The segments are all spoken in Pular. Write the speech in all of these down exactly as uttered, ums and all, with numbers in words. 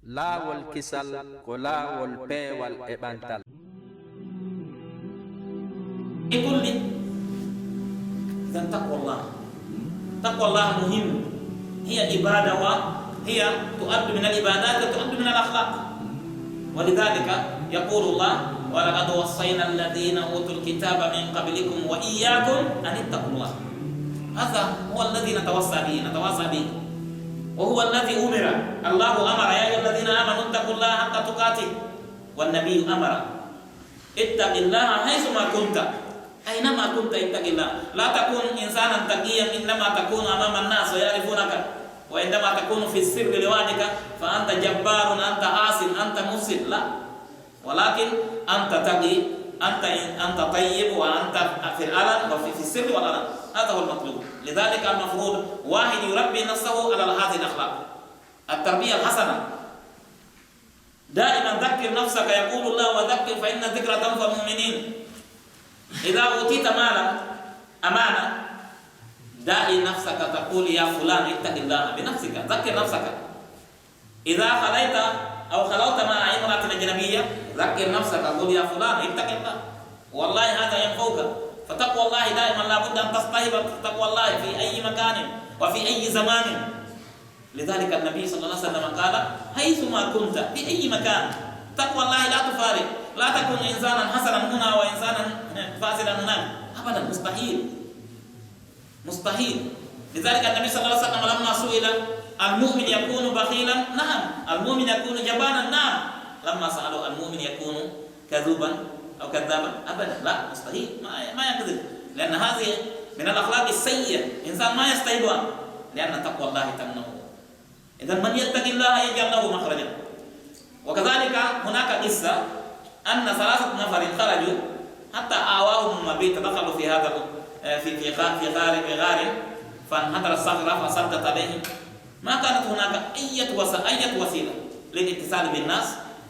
Laawol kisal ko laawol peewal e ɓantal. بكل. إذن تقوى الله. تقوى الله مهم. هي عبادة وهي تعد من العبادات وتعد من الأخلاق. ولذلك يقول الله: "ولقد وصينا الذين أوتوا الكتاب من قبلكم وإياكم أن اتقوا الله." هذا هو الذي نتوصى به، نتواصى به. وهو الذي أمر. الله أمر: "يا أيها الذين آمنوا اتقوا الله حق تقاته." والنبي أمر: "اتق الله حيثما كنت." أينما كنت اتق الله. لا تكن إنسانا تقيا إنما تكون أمام الناس ويعرفونك. وعندما تكون في السر لوحدك فأنت جبار، أنت عاص، أنت مفسد. لا. ولكن أنت تقي، أنت، أنت طيب، وأنت في العلن وفي، في السر والعلن. هذا هو المطلوب. لذلك المفروض واحد يربي نفسه على هذه الأخلاق. التربية الحسنة. دائما ذكر نفسك، يقول الله: "وذكر فإن الذكرى تنفع المؤمنين". إذا أوتيت مالا أمانة، دع نفسك تقول: "يا فلان، اتق الله"، بنفسك، ذكر نفسك. إذا خليت أو خلوت مع امرأة أجنبية، ذكر نفسك، قل: "يا فلان، اتق الله". والله هذا ينفعك. فتقوى الله دائما لا بد أن تصطحب تقوى الله في أي مكان وفي أي زمان. لذلك النبي صلى الله عليه وسلم قال: "حيثما كنت، في أي مكان، تقوى الله لا تفارق، لا تكن إنسانا حسنا هنا وإنسانا فاسدا هناك، أبدا، مستحيل، مستحيل." لذلك النبي صلى الله عليه وسلم لما سئل: "المؤمن يكون بخيلا؟" "نعم." "المؤمن يكون جبانا؟" "نعم." لما سألوا: "المؤمن يكون كذوبا أو كذابا؟" أبدا، لا، مستحيل، ما، ما يكذب، لأن هذه من الأخلاق السيئة، إنسان ما يستحي أن، لأن تقوى الله تمنعه. إذن من يتق الله يجعل له مخرجا. وكذلك هناك قصة أن ثلاثة نفر خرجوا حتى آواهم المبيت، دخلوا في هذا ال-، في، في غار، في غار، في غار، فانحدرت صخرة فسدت عليهم. ما كانت هناك أي وس-، أي وسيلة للاتصال بالناس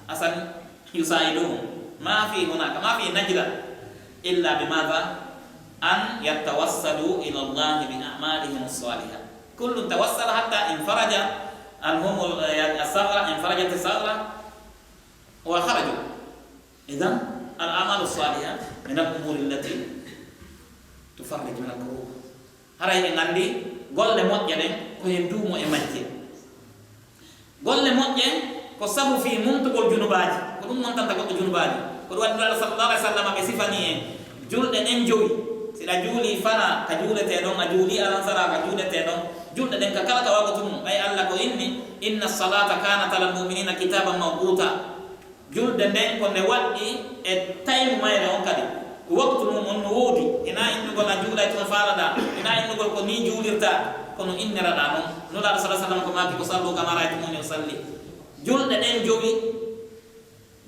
عشان يساعدوهم. ما في هناك، ما في نجدة إلا بماذا؟ أن يتوسلوا إلى الله بأعمالهم الصالحة. كل توسل حتى انفرج عنهم ال-، يعني الصخرة، انفرجت الصخرة وخرجوا. إذن الأعمال الصالحة من الأمور التي تفرج من الكروب. Haray en anndi golle moƴƴe ɗen ko en duumo e majje. Golle moƴƴe ko sabu fii muntugol junubaaji, ko ɗum montanta goɗɗo junubaaji. Ko ɗum waɗi Nulaaɗo sallallahu alaihi wa sallam ɓe sifani en julɗe ɗen jowi. Si ɗa juulii fana ka juuletee ɗon, a juulii alansara ka juuletee ɗon, julɗe ɗen ka kala ka waqtu mum. Ɓay Alla ko inni: "Inna salata kanat alal mu'minina kitaban mawquta." Julde nden ko nde waɗɗii e taymu mayre on kadi. Ko waktu mum on no woodi. Hinaa innugol a juulay tuma faalaɗaa. Hinaa innugol ko nii juulirtaa. Kono inniraɗaa non. Nulaaɗo sallallaahu alayhi wa sallam ko maaki ko: "Sallu kamaa ra'aytumuunii usalli." Julɗe ɗen jowi,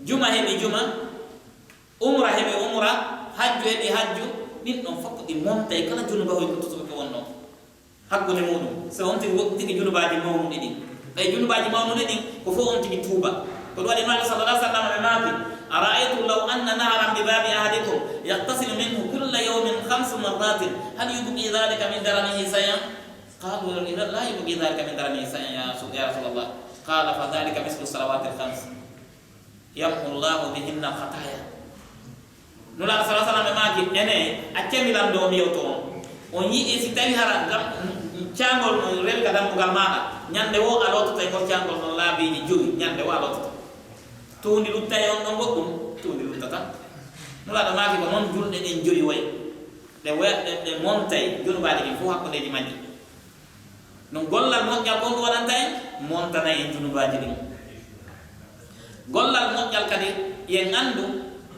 juma heɓi juma, umra heɓi umra, hajju heɓi hajju. Ɗin ɗon fof ko ɗi montay kala junuba hoy ko tutuɓe ko wonnoo. Hakkunde muɗum, so on tigi woɗɗitike junubaaji mawnuɗi ɗin. Ɓay junubaaji mawnuɗi ɗin, ko fof on tigi tuuba. Ko ɗum waɗi Nulaaɗo sallallaahu alayhi wa sallam ɓe maaki: "Ara'aytum law anna naharan bi babi ahadikum yaghtasilu minhu kulla yawmin khamsu marratin, hal yubqi dhalika min daranihi shay'an?" Qalu: "La, la yubqi dhalika min daranihi shay'an ya Rasul-, ya Rasulallah." Qala: "Fa dhalika mislu salawatil khams." Yamhu Allahu bihinna al-khataya. Nulaaɗo sallallaahu alayhi wa sallam ɓe maaki, ene, accee mi lanndoo, mi yewtoo on. On yi'ii si tawii hara ngam caangol no rewi ka dambugal maaɗa, ñannde woo a loototo e ngol caangol non laabiiji jowi, ñannde woo a loototo. Tuundi luttay on ɗon goɗɗum? Tuundi luttataa. Nulaaɗo maaki ko non julɗe ɗen jowi wayi. Ɗe wa-, ɗe, ɗe montay junubaaji ɗin fof hakkundeeji majji. No gollal moƴƴal kon ɗum waɗanta en, montana en junubaaji ɗin. Gollal moƴƴal kadi, yo en anndu,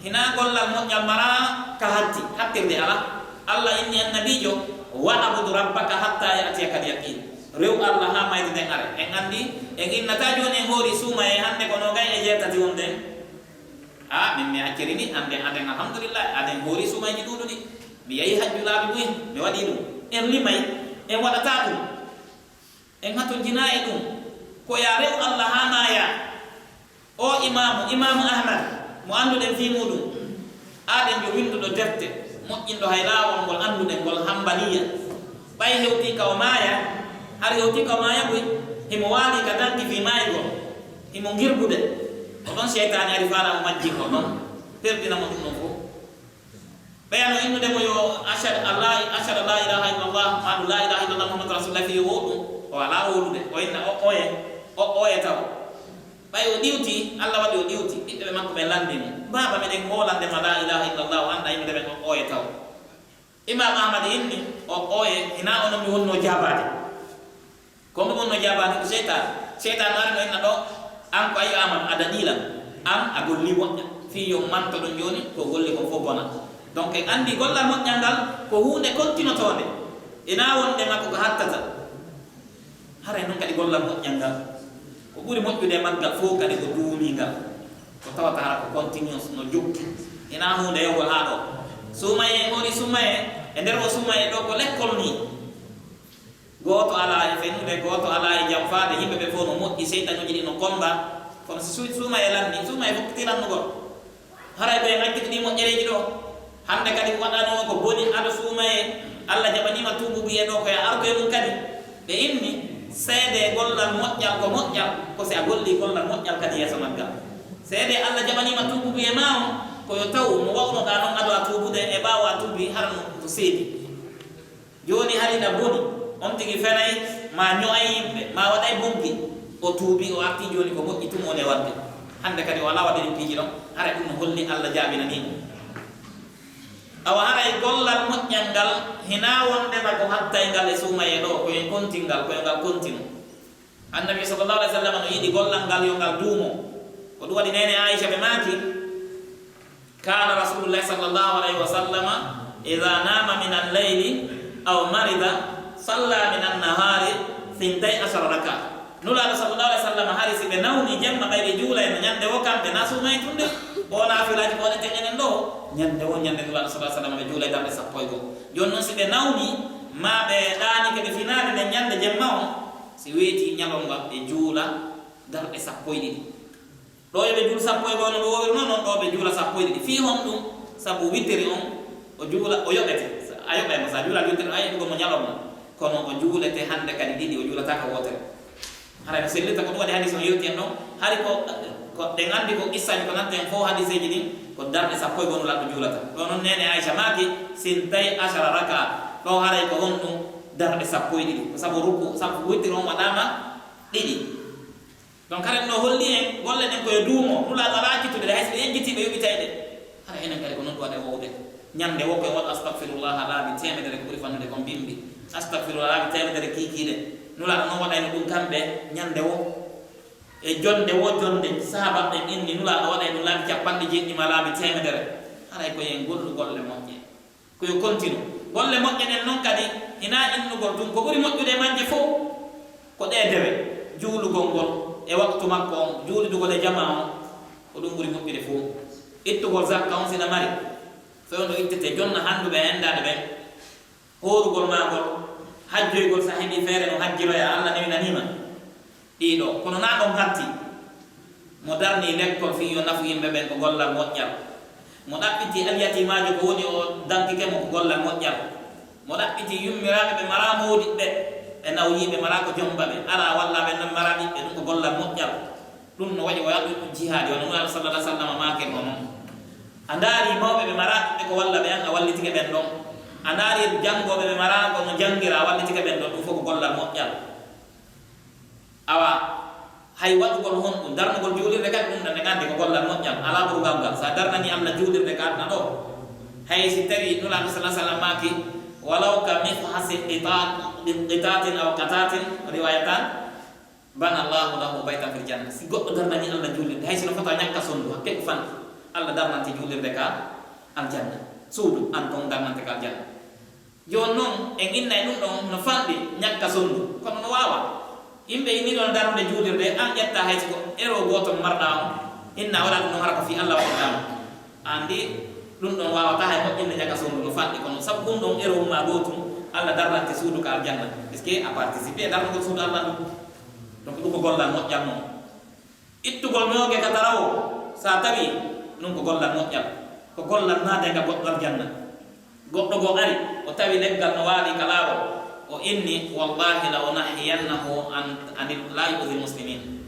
hinaa gollal moƴƴal maraa ka hatti, hattirde alaa. Alla inni Annabiijo: "Wa'bud rabbaka hatta ya'tiyaka al-yaqin." Rew Alla haa mayde nden are. En anndi, en innataa jooni en hoori suumayee hannde ko noogay e jeetati wonde. Ah, min mi acciri ni, annden, annden, alhamdulillahi, aden hoori suumayji ɗuuɗuɗi. Mi yahi hajju laabi buy, mi waɗii ɗum. En limay, en waɗataa ɗum. En hatonjinaa e ɗum. Ko yo a rew Alla haa maayaa. Oo imaamu, Imaamu Ahmad, mo annduɗen fii muuɗum, aaden yo winnduɗo defte, moƴƴinɗo hay laawol ngol annduɗen ngol, Hambaliya. Ɓay hewtii ka o maaya, hari hewtii ka o maaya buy, himo waalii ka danki fii maayugol. Himo ngirbude. Ko ɗon seytaane ari faalaa mo majjii ko ɗon. Perdina mo ɗum ɗon fof. Ɓeyano innude mo yo ashhadu an la, ashhadu an la ilaha illallah, maa ɗum la ilaha illallah Muhammadu Rasulullah fii yo woo ɗum. O alaa wowlude. O inna o oye, o oye taw. Ɓay o ɗiwti, Alla waɗi o ɗiwti. Ɓiɓɓe ɓe makko ɓen lanndii mo. Baaba, meɗen hoolande ma la ilaha illallah, o anndaa yimɓe ɓen o oye taw. Imam Ahmad inni, o oye, hinaa onon mi wonnoo jaabaade. Ko mi wonnoo jaabaade ko seytaane. Seytaane no ari no inna ɗoo, an ko ayo Ahmad, a daɗii lan. An a gollii moƴƴa. Fii yo mantoɗon jooni, ko golli kon fof bona. Donc, en anndi gollal moƴƴal ngal ko huunde kontinotoonde. Hinaa wonde makko ko hattata. Haray non kadi gollal moƴƴal ngal, ko ɓuri moƴƴude e maggal fof kadi ko duumingal. Ko tawata hara ko continuous no jokki. Hinaa huunde yowgol haa ɗoo. Suumayee en ori suumayee, e nder o suumayee ɗoo ko lekkol nii. Gooto alaa e fenude, gooto alaa e janfaade, yimɓe ɓe fof no moƴƴi, seytanuuji ɗi no komba. Kono si su-, suumayee lannii, suumayee fokkiti lannugol. Haray ko en acciti ɗii moƴƴereeji ɗoo. Hannde kadi ko waɗanoo ko boni ado suumayee, Alla jaɓaniima tuubuubuyee ɗoo, ko yo ardu e mum kadi. Ɓe inni, seedee gollal moƴƴal ko moƴƴal, ko si a gollii gollal moƴƴal kadi yeeso maggal. Seedee Alla jaɓaniima tuubuubuyee maa on, ko yo taw no wawnoɗaa non ado a tuubude e ɓaawo a tuubii, hara no, no seedi. Jooni hari na boni, on tigi fenay, maa ɲo'ay yimɓe, maa waɗay bonki. O tuubii, o artii jooni ko moƴƴi tun woni e waɗde. Hannde kadi o alaa waɗde ɗin piiji ɗon, haray ɗun no holli Alla jaabinanii mo. Awa haray gollal moƴƴal ngal hinaa wondema ko hattayngal e suumayee ɗoo, ko en kontingal, ko yo ngal kontinu. Annabi sallallahu alaihi wasallam no yiɗi gollal ngal yo ngal duumo. Ko ɗun waɗi neene Aisha ɓe maaki, كان رسول الله صلى الله عليه وسلم إذا نام من الليل أو مرض صلى من النهار ثنتي عشرة ركعة. Nulaaɗo sallallahu alaihi wasallam hari si ɓe nawni jemma ɓay ɓe juulay no ɲande woo kamɓe na suumaytunde, o naafilaaji ko waɗeten enen ɗoo. Ɲande woo ɲande Nulaaɗo sallallahu alaihi wasallam ɓe juulay darɗe sappo e go'o. Jooni non si ɓe nawni maa ɓe ɗaanike ɓe finaali nden ɲande jemma on, si weetii ɲalorma ɓe juula darɗe sappo e ɗiɗi. Ɗoo yo ɓe juulu sappo e go'o no ɓe woowirnoo non, ɗoo ɓe juula sappo e ɗiɗi. Fii honɗun? Sabu witiri on, o juula, o yoɓete. A yoɓay mo, si a juulaa witiri, a yoɓugol mo ɲalorma. Kono o juulete hande kadi ɗiɗi, o juulataako wootere. Haray no sellirta ko ɗun waɗi hadiis on yewti en ɗon. Hari ko, ko ɗen anndi ko qissaaji ko nanta en fow hadiiseeji ɗin, ko darɗe sappo e go'o Nulaaɗo juulata. Ɗoo non neene Aisha maaki, sintay ashara raka. Ɗoo haray ko honɗun? Darɗe sappo e ɗiɗi. Ko sabu ruku, sabu witiri on waɗaama ɗiɗi. Donc, hara no holli en golle ɗen ko yo duumo, Nulaaɗo alaa accitude ɗe, hay si ɓe yejjitii ɓe yoɓitay ɗe. Hara enen kadi ko non ɗun waɗa e wowde. Ɲande woo ko en waɗa astagfirullaha laabi teemedere ko ɓuri fannude kon bimbi. Astagfirullaha laabi teemedere kiikiiɗe. Nulaaɗo non waɗayno ɗun kamɓe ɲande woo. E jonnde woo jonnde, sahaabaaɓe ɓen inni Nulaaɗo waɗay ɗun laabi cappanɗe jeeɗiɗi maa laabi teemedere. Haray ko yo en gollu golle moƴƴe. Ko yo kontinu. Golle moƴƴe ɗen non kadi, hinaa innugol tun. Ko ɓuri moƴƴude e majje fow, ko ɗee dewe. Juulugol ngol e waktu makko on, juulidugol e jamaa on, ko ɗun ɓuri moƴƴude fow. Ittugol zakka on si na mari, fewndo ittete, jonna handuɓe e hendaade ɓen. Hoorugol maa ngol, hajjoygol si a heɓii feere no hajjiroyaa, Alla newinanii ma. Ɗii ɗoo, kono naa ɗon hatti. Mo darnii lekkol fii yo nafu yimɓe ɓen ko gollal moƴƴal. Mo ɗaɓɓitii alyatiimaajo ko woni o dankike mo ko gollal moƴƴal. Mo ɗaɓɓitii yummiraaɓe ɓe maraa moodiɓɓe, ɓe nawyiiɓe maraa ko jomba ɓe, araa wallaa ɓe non maraa ɓiɓɓe, ɗun ko gollal moƴƴal. Ɗun no waɗi o yaɗu ɗun jihaadi, wano Nulaaɗo sallallahu alaihi wasallam maakirnoo non. A ndaarii mawɓe ɓe maraa ɓiɓɓe ko walla ɓe an, a wallitike ɓen ɗon. A ndaarii janngooɓe ɓe maraa ko no janngira, a wallitike ɓen ɗon, ɗun fow ko gollal moƴƴal. Awa, hay waɗugol honɗun, darnugol juulirde kadi, ɗun ɗon en anndi ko gollal moƴƴal, alaa ɓurgal ngal. Si a darnanii Alla juulirde ka aduna ɗoo, hay si tawii Nulaaɗo sallallahu alaihi wasallam maaki, "Walaw ka mifhasi qita-, qitatin aw qatatin," riwaayatan, "Bana Allahu lahu baytan fil janna." Si goɗɗo darnanii Alla juulirde, hay si no fota ɲakka sondu, hakke ko fanɗi, Alla darnante juulirde ka aljanna. Suudu an ton darnante ka aljanna. Jooni non, en innay ɗun ɗon no fanɗi ɲakka sondu, kono no waawa. Yimɓe inni ɗon darnude juulirde, an ƴetta hay si ko euro gooto mo marɗaa on, inna wala ɗun non hara ko fii Alla waɗirɗaa mo. Anndi ɗun ɗon waawataa hay moƴƴinde ɲakka sondu no fanɗi, kono sabu ɗun ɗon euro maa gootun, Alla darnante suudu ka aljanna. Est-ce que a participe e darnugol suudu Alla ndun? Donc ɗun ko gollal moƴƴal non. Ittugol ɲooge ka tarawoo, si a tawii, ɗun ko gollal moƴƴal. Ko gollal naadayngal goɗɗo aljanna. Goɗɗo goo ari, o tawi leggal no waalii ka laawol, o inni, "Wallahi la unahhiyannahu an, anil, la yu'dhil muslimin."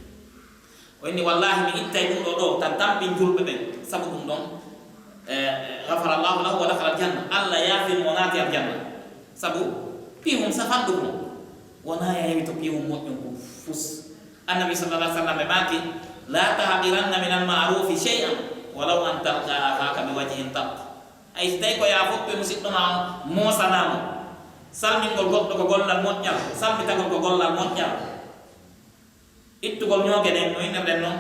O inni, "Wallaahi, mi ittay ɗum ɗoo ɗoo, tan tampin julɓe ɓen." Sabu ɗum ɗon, eh, "Ghafara Allahu lahu wa dakhala al-janna." Alla yaafii mo, o naati aljanna. Sabu fii hum safanɗo kon, wonaa yaawi to fii hum moƴƴon kon fus. Annabi sallallahu alaihi wasallam ɓe maaki, "La tahqiranna min al-ma'rufi shay'an, walaw an talqa akhaka bi wajhin talq." Hay si tawi ko yaa fof e musiɗɗo maa on, moosanaa mo. Salmingol goɗɗo ko gollal moƴƴal, salmitagol ko gollal moƴƴal. Ittugol ñooge ɗen, no innirɗen non,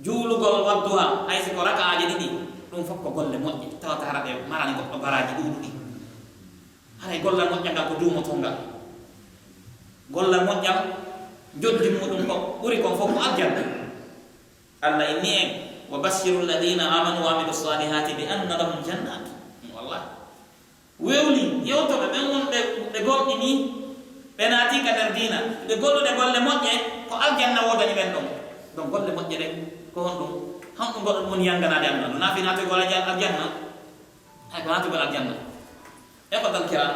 juulugol wadduha, hay si ko raka'aaje ɗiɗi, ɗum fof ko golle moƴƴe, tawata hara ɗe marani goɗɗo baraaji ɗuuɗuɗi. Haray gollal moƴƴal ngal ko duumotoo ngal. Gollal moƴƴal, njoddi muuɗum ko ɓuri kon fof ko aljanna. Allah inni en, "Wa bashshiru alladhina amanu wa amilu salihati bi anna lahum jannat." Wallahi. Wewlin yewtooɓe ɓen wonɓe ɓe gomɗinii, ɓe naatii ka nder diina, ɓe gollude golle moƴƴe, ko aljanna woodani ɓen ɗon. Ɗon golle moƴƴe ɗen, ko honɗum? Honɗum goɗɗo ɗum woni yannganaade Allah? Ɗum naa fii naatugol alja-, aljanna? Hay ko naatugol aljanna. Ikhwatal kiram,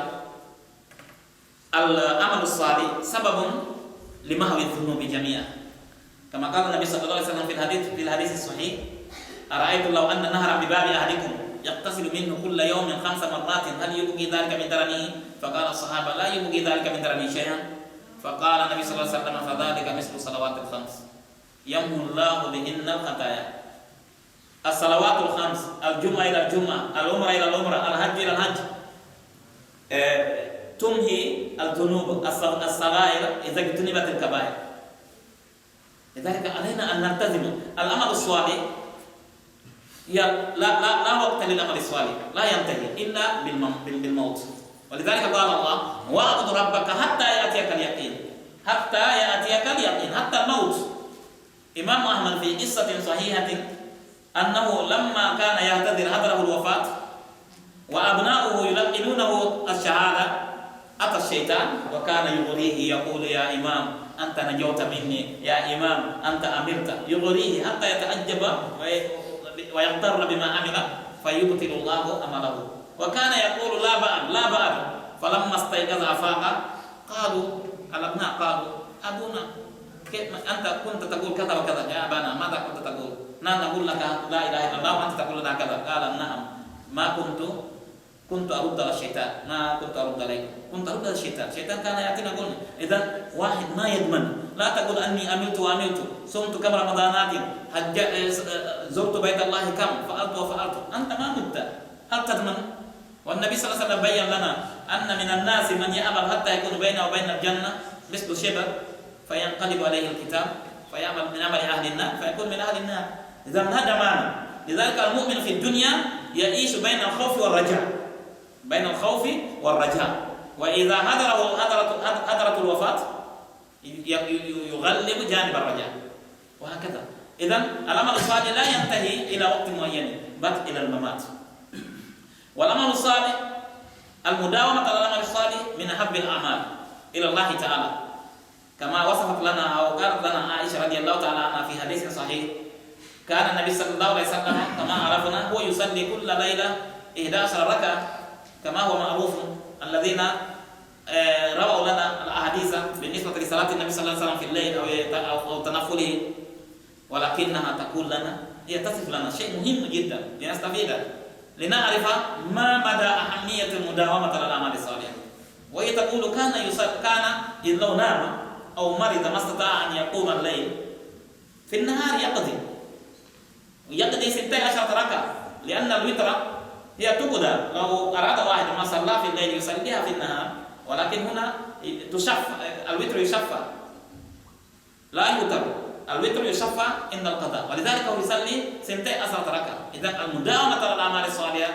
al amalu salih sababun li mahwi dhunubi jami'a. كما قال النبي صلى الله عليه وسلم في الحديث، في الحديث الصحيح: "أرأيتم لو أن نهرا بباب أحدكم يغتسل منه كل يوم خمس مرات هل يبقي ذلك من درنه؟" فقال الصحابة: "لا يبقي ذلك من درنه شيئا." فقال النبي صلى الله عليه وسلم: "فذلك مثل الصلوات الخمس يمحو الله بهن الخطايا." الصلوات الخمس، الجمعة إلى الجمعة، العمرة إلى العمرة، الحج إلى الحج، eh, تمحي الذنوب الصغ-، الصغائر إذا اجتنبت الكبائر. لذلك علينا أن نلتزم. العمل الصالح ي-، لا، لا، لا وقت للعمل الصالح، لا ينتهي إلا بالم-، بال-، بالموت. ولذلك قال الله: "واعبد ربك حتى يأتيك اليقين." حتى يأتيك اليقين، حتى الموت. إمام أحمد في قصة صحيحة أنه لما كان يحتضر حضره الوفاة، وأبناؤه يلقنونه الشهادة، أتى الشيطان وكان يغريه يقول: "يا إمام، أنت نجوت مني، يا إمام، أنت أمرت." يغريه حتى يتعجب وي-، ويغتر بما عمل، فيبطل الله عمله. وكان يقول: "لا بعد، لا بعد." فلما استيقظ أفاق، قالوا، الأبناء قالوا: "أبونا، كيف أنت كنت تقول كذا وكذا؟" "يا أبانا، ماذا كنت تقول؟ نحن نقول لك لا إله إلا الله وأنت تقول لنا كذا." قال: "نعم، ما كنت، كنت أرد على الشيطان، ما كنت أرد عليكم، كنت أرد على الشيطان، الشيطان كان يأتينا يقول." إذن واحد ما يضمن، لا تقول: "أني عملت وعملت، صمت كم رمضانات، حج-، زرت بيت الله كم، فعلت وفعلت." أنت ما مت، هل تضمن؟ والنبي صلى الله عليه وسلم بين لنا أن من الناس من يعمل حتى يكون بينه وبين الجنة مثل شبر، فينقلب عليه الكتاب، فيعمل من عمل أهل النار، فيكون من أهل النار. إذا لا ضمان. لذلك المؤمن في الدنيا يعيش بين الخوف والرجاء، بين الخوف والرجاء. وإذا حضره، حضرت، حضرت الوفاة، ي-، ي-، ي-، يغلب جانب الرجاء. وهكذا. إذن العمل الصالح لا ينتهي إلى وقت معين، بل إلى الممات. والعمل الصالح، المداومة على العمل الصالح من أحب الأعمال إلى الله تعالى، كما وصفت لنا أو قالت لنا عائشة رضي الله تعالى عنها في حديث صحيح: كان النبي صلى الله عليه وسلم كما عرفنا هو يصلي كل ليلة إحدى عشر ركعة، كما هو معروف. الذين آه، رووا لنا الأحاديث بالنسبة لصلاة النبي صلى الله عليه وسلم في الليل أو يت-، أو، أو تنفله، ولكنها تقول لنا، هي تصف لنا شيء مهم جدًا لنستفيد، لنعرف ما مدى أهمية المداومة على الأعمال الصالحة. وهي تقول: كان يصل-، كان إذ لو نام أو مرض ما استطاع أن يقوم الليل، في النهار يقضي، يقضي ستة عشر ركعة، لأن الوتر هي تقضى. لو أراد واحد ما صلى في الليل يصليها في النهار، ولكن هنا تشفع، الوتر يشفع، لا يوتر، الوتر يشفع عند القضاء، ولذلك هو يصلي ستة عشر ركعة. إذن المداومة على الأعمال الصالحة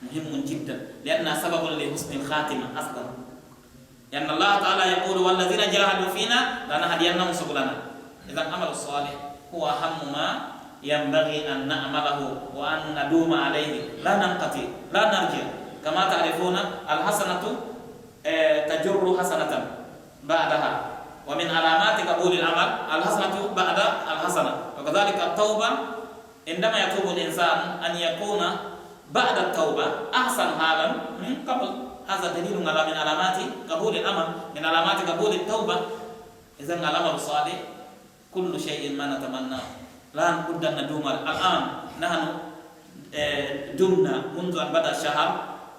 مهم جدًا، لأنها سبب لحسن الخاتمة أصلًا. لأن الله تعالى يقول: "والذين جاهدوا فينا لنهدينهم سبلنا". إذن العمل الصالح هو أهم ما ينبغي أن نعمله وأن ندوم عليه، لا ننقطع، لا نرجع. كما تعرفون، الحسنة، آه، تجر حسنة بعدها. ومن علامات قبول العمل الحسنة بعد الحسنة. وكذلك التوبة، عندما يتوب الإنسان أن يكون بعد التوبة أحسن حالا من قبل. هذا دليل على، من علامات قبول العمل، من علامات قبول التوبة. إذن العمل الصالح كل شيء ما نتمناه. لا بد أن ندوم. الآن نحن، آه، دمنا منذ أن بدأ الشهر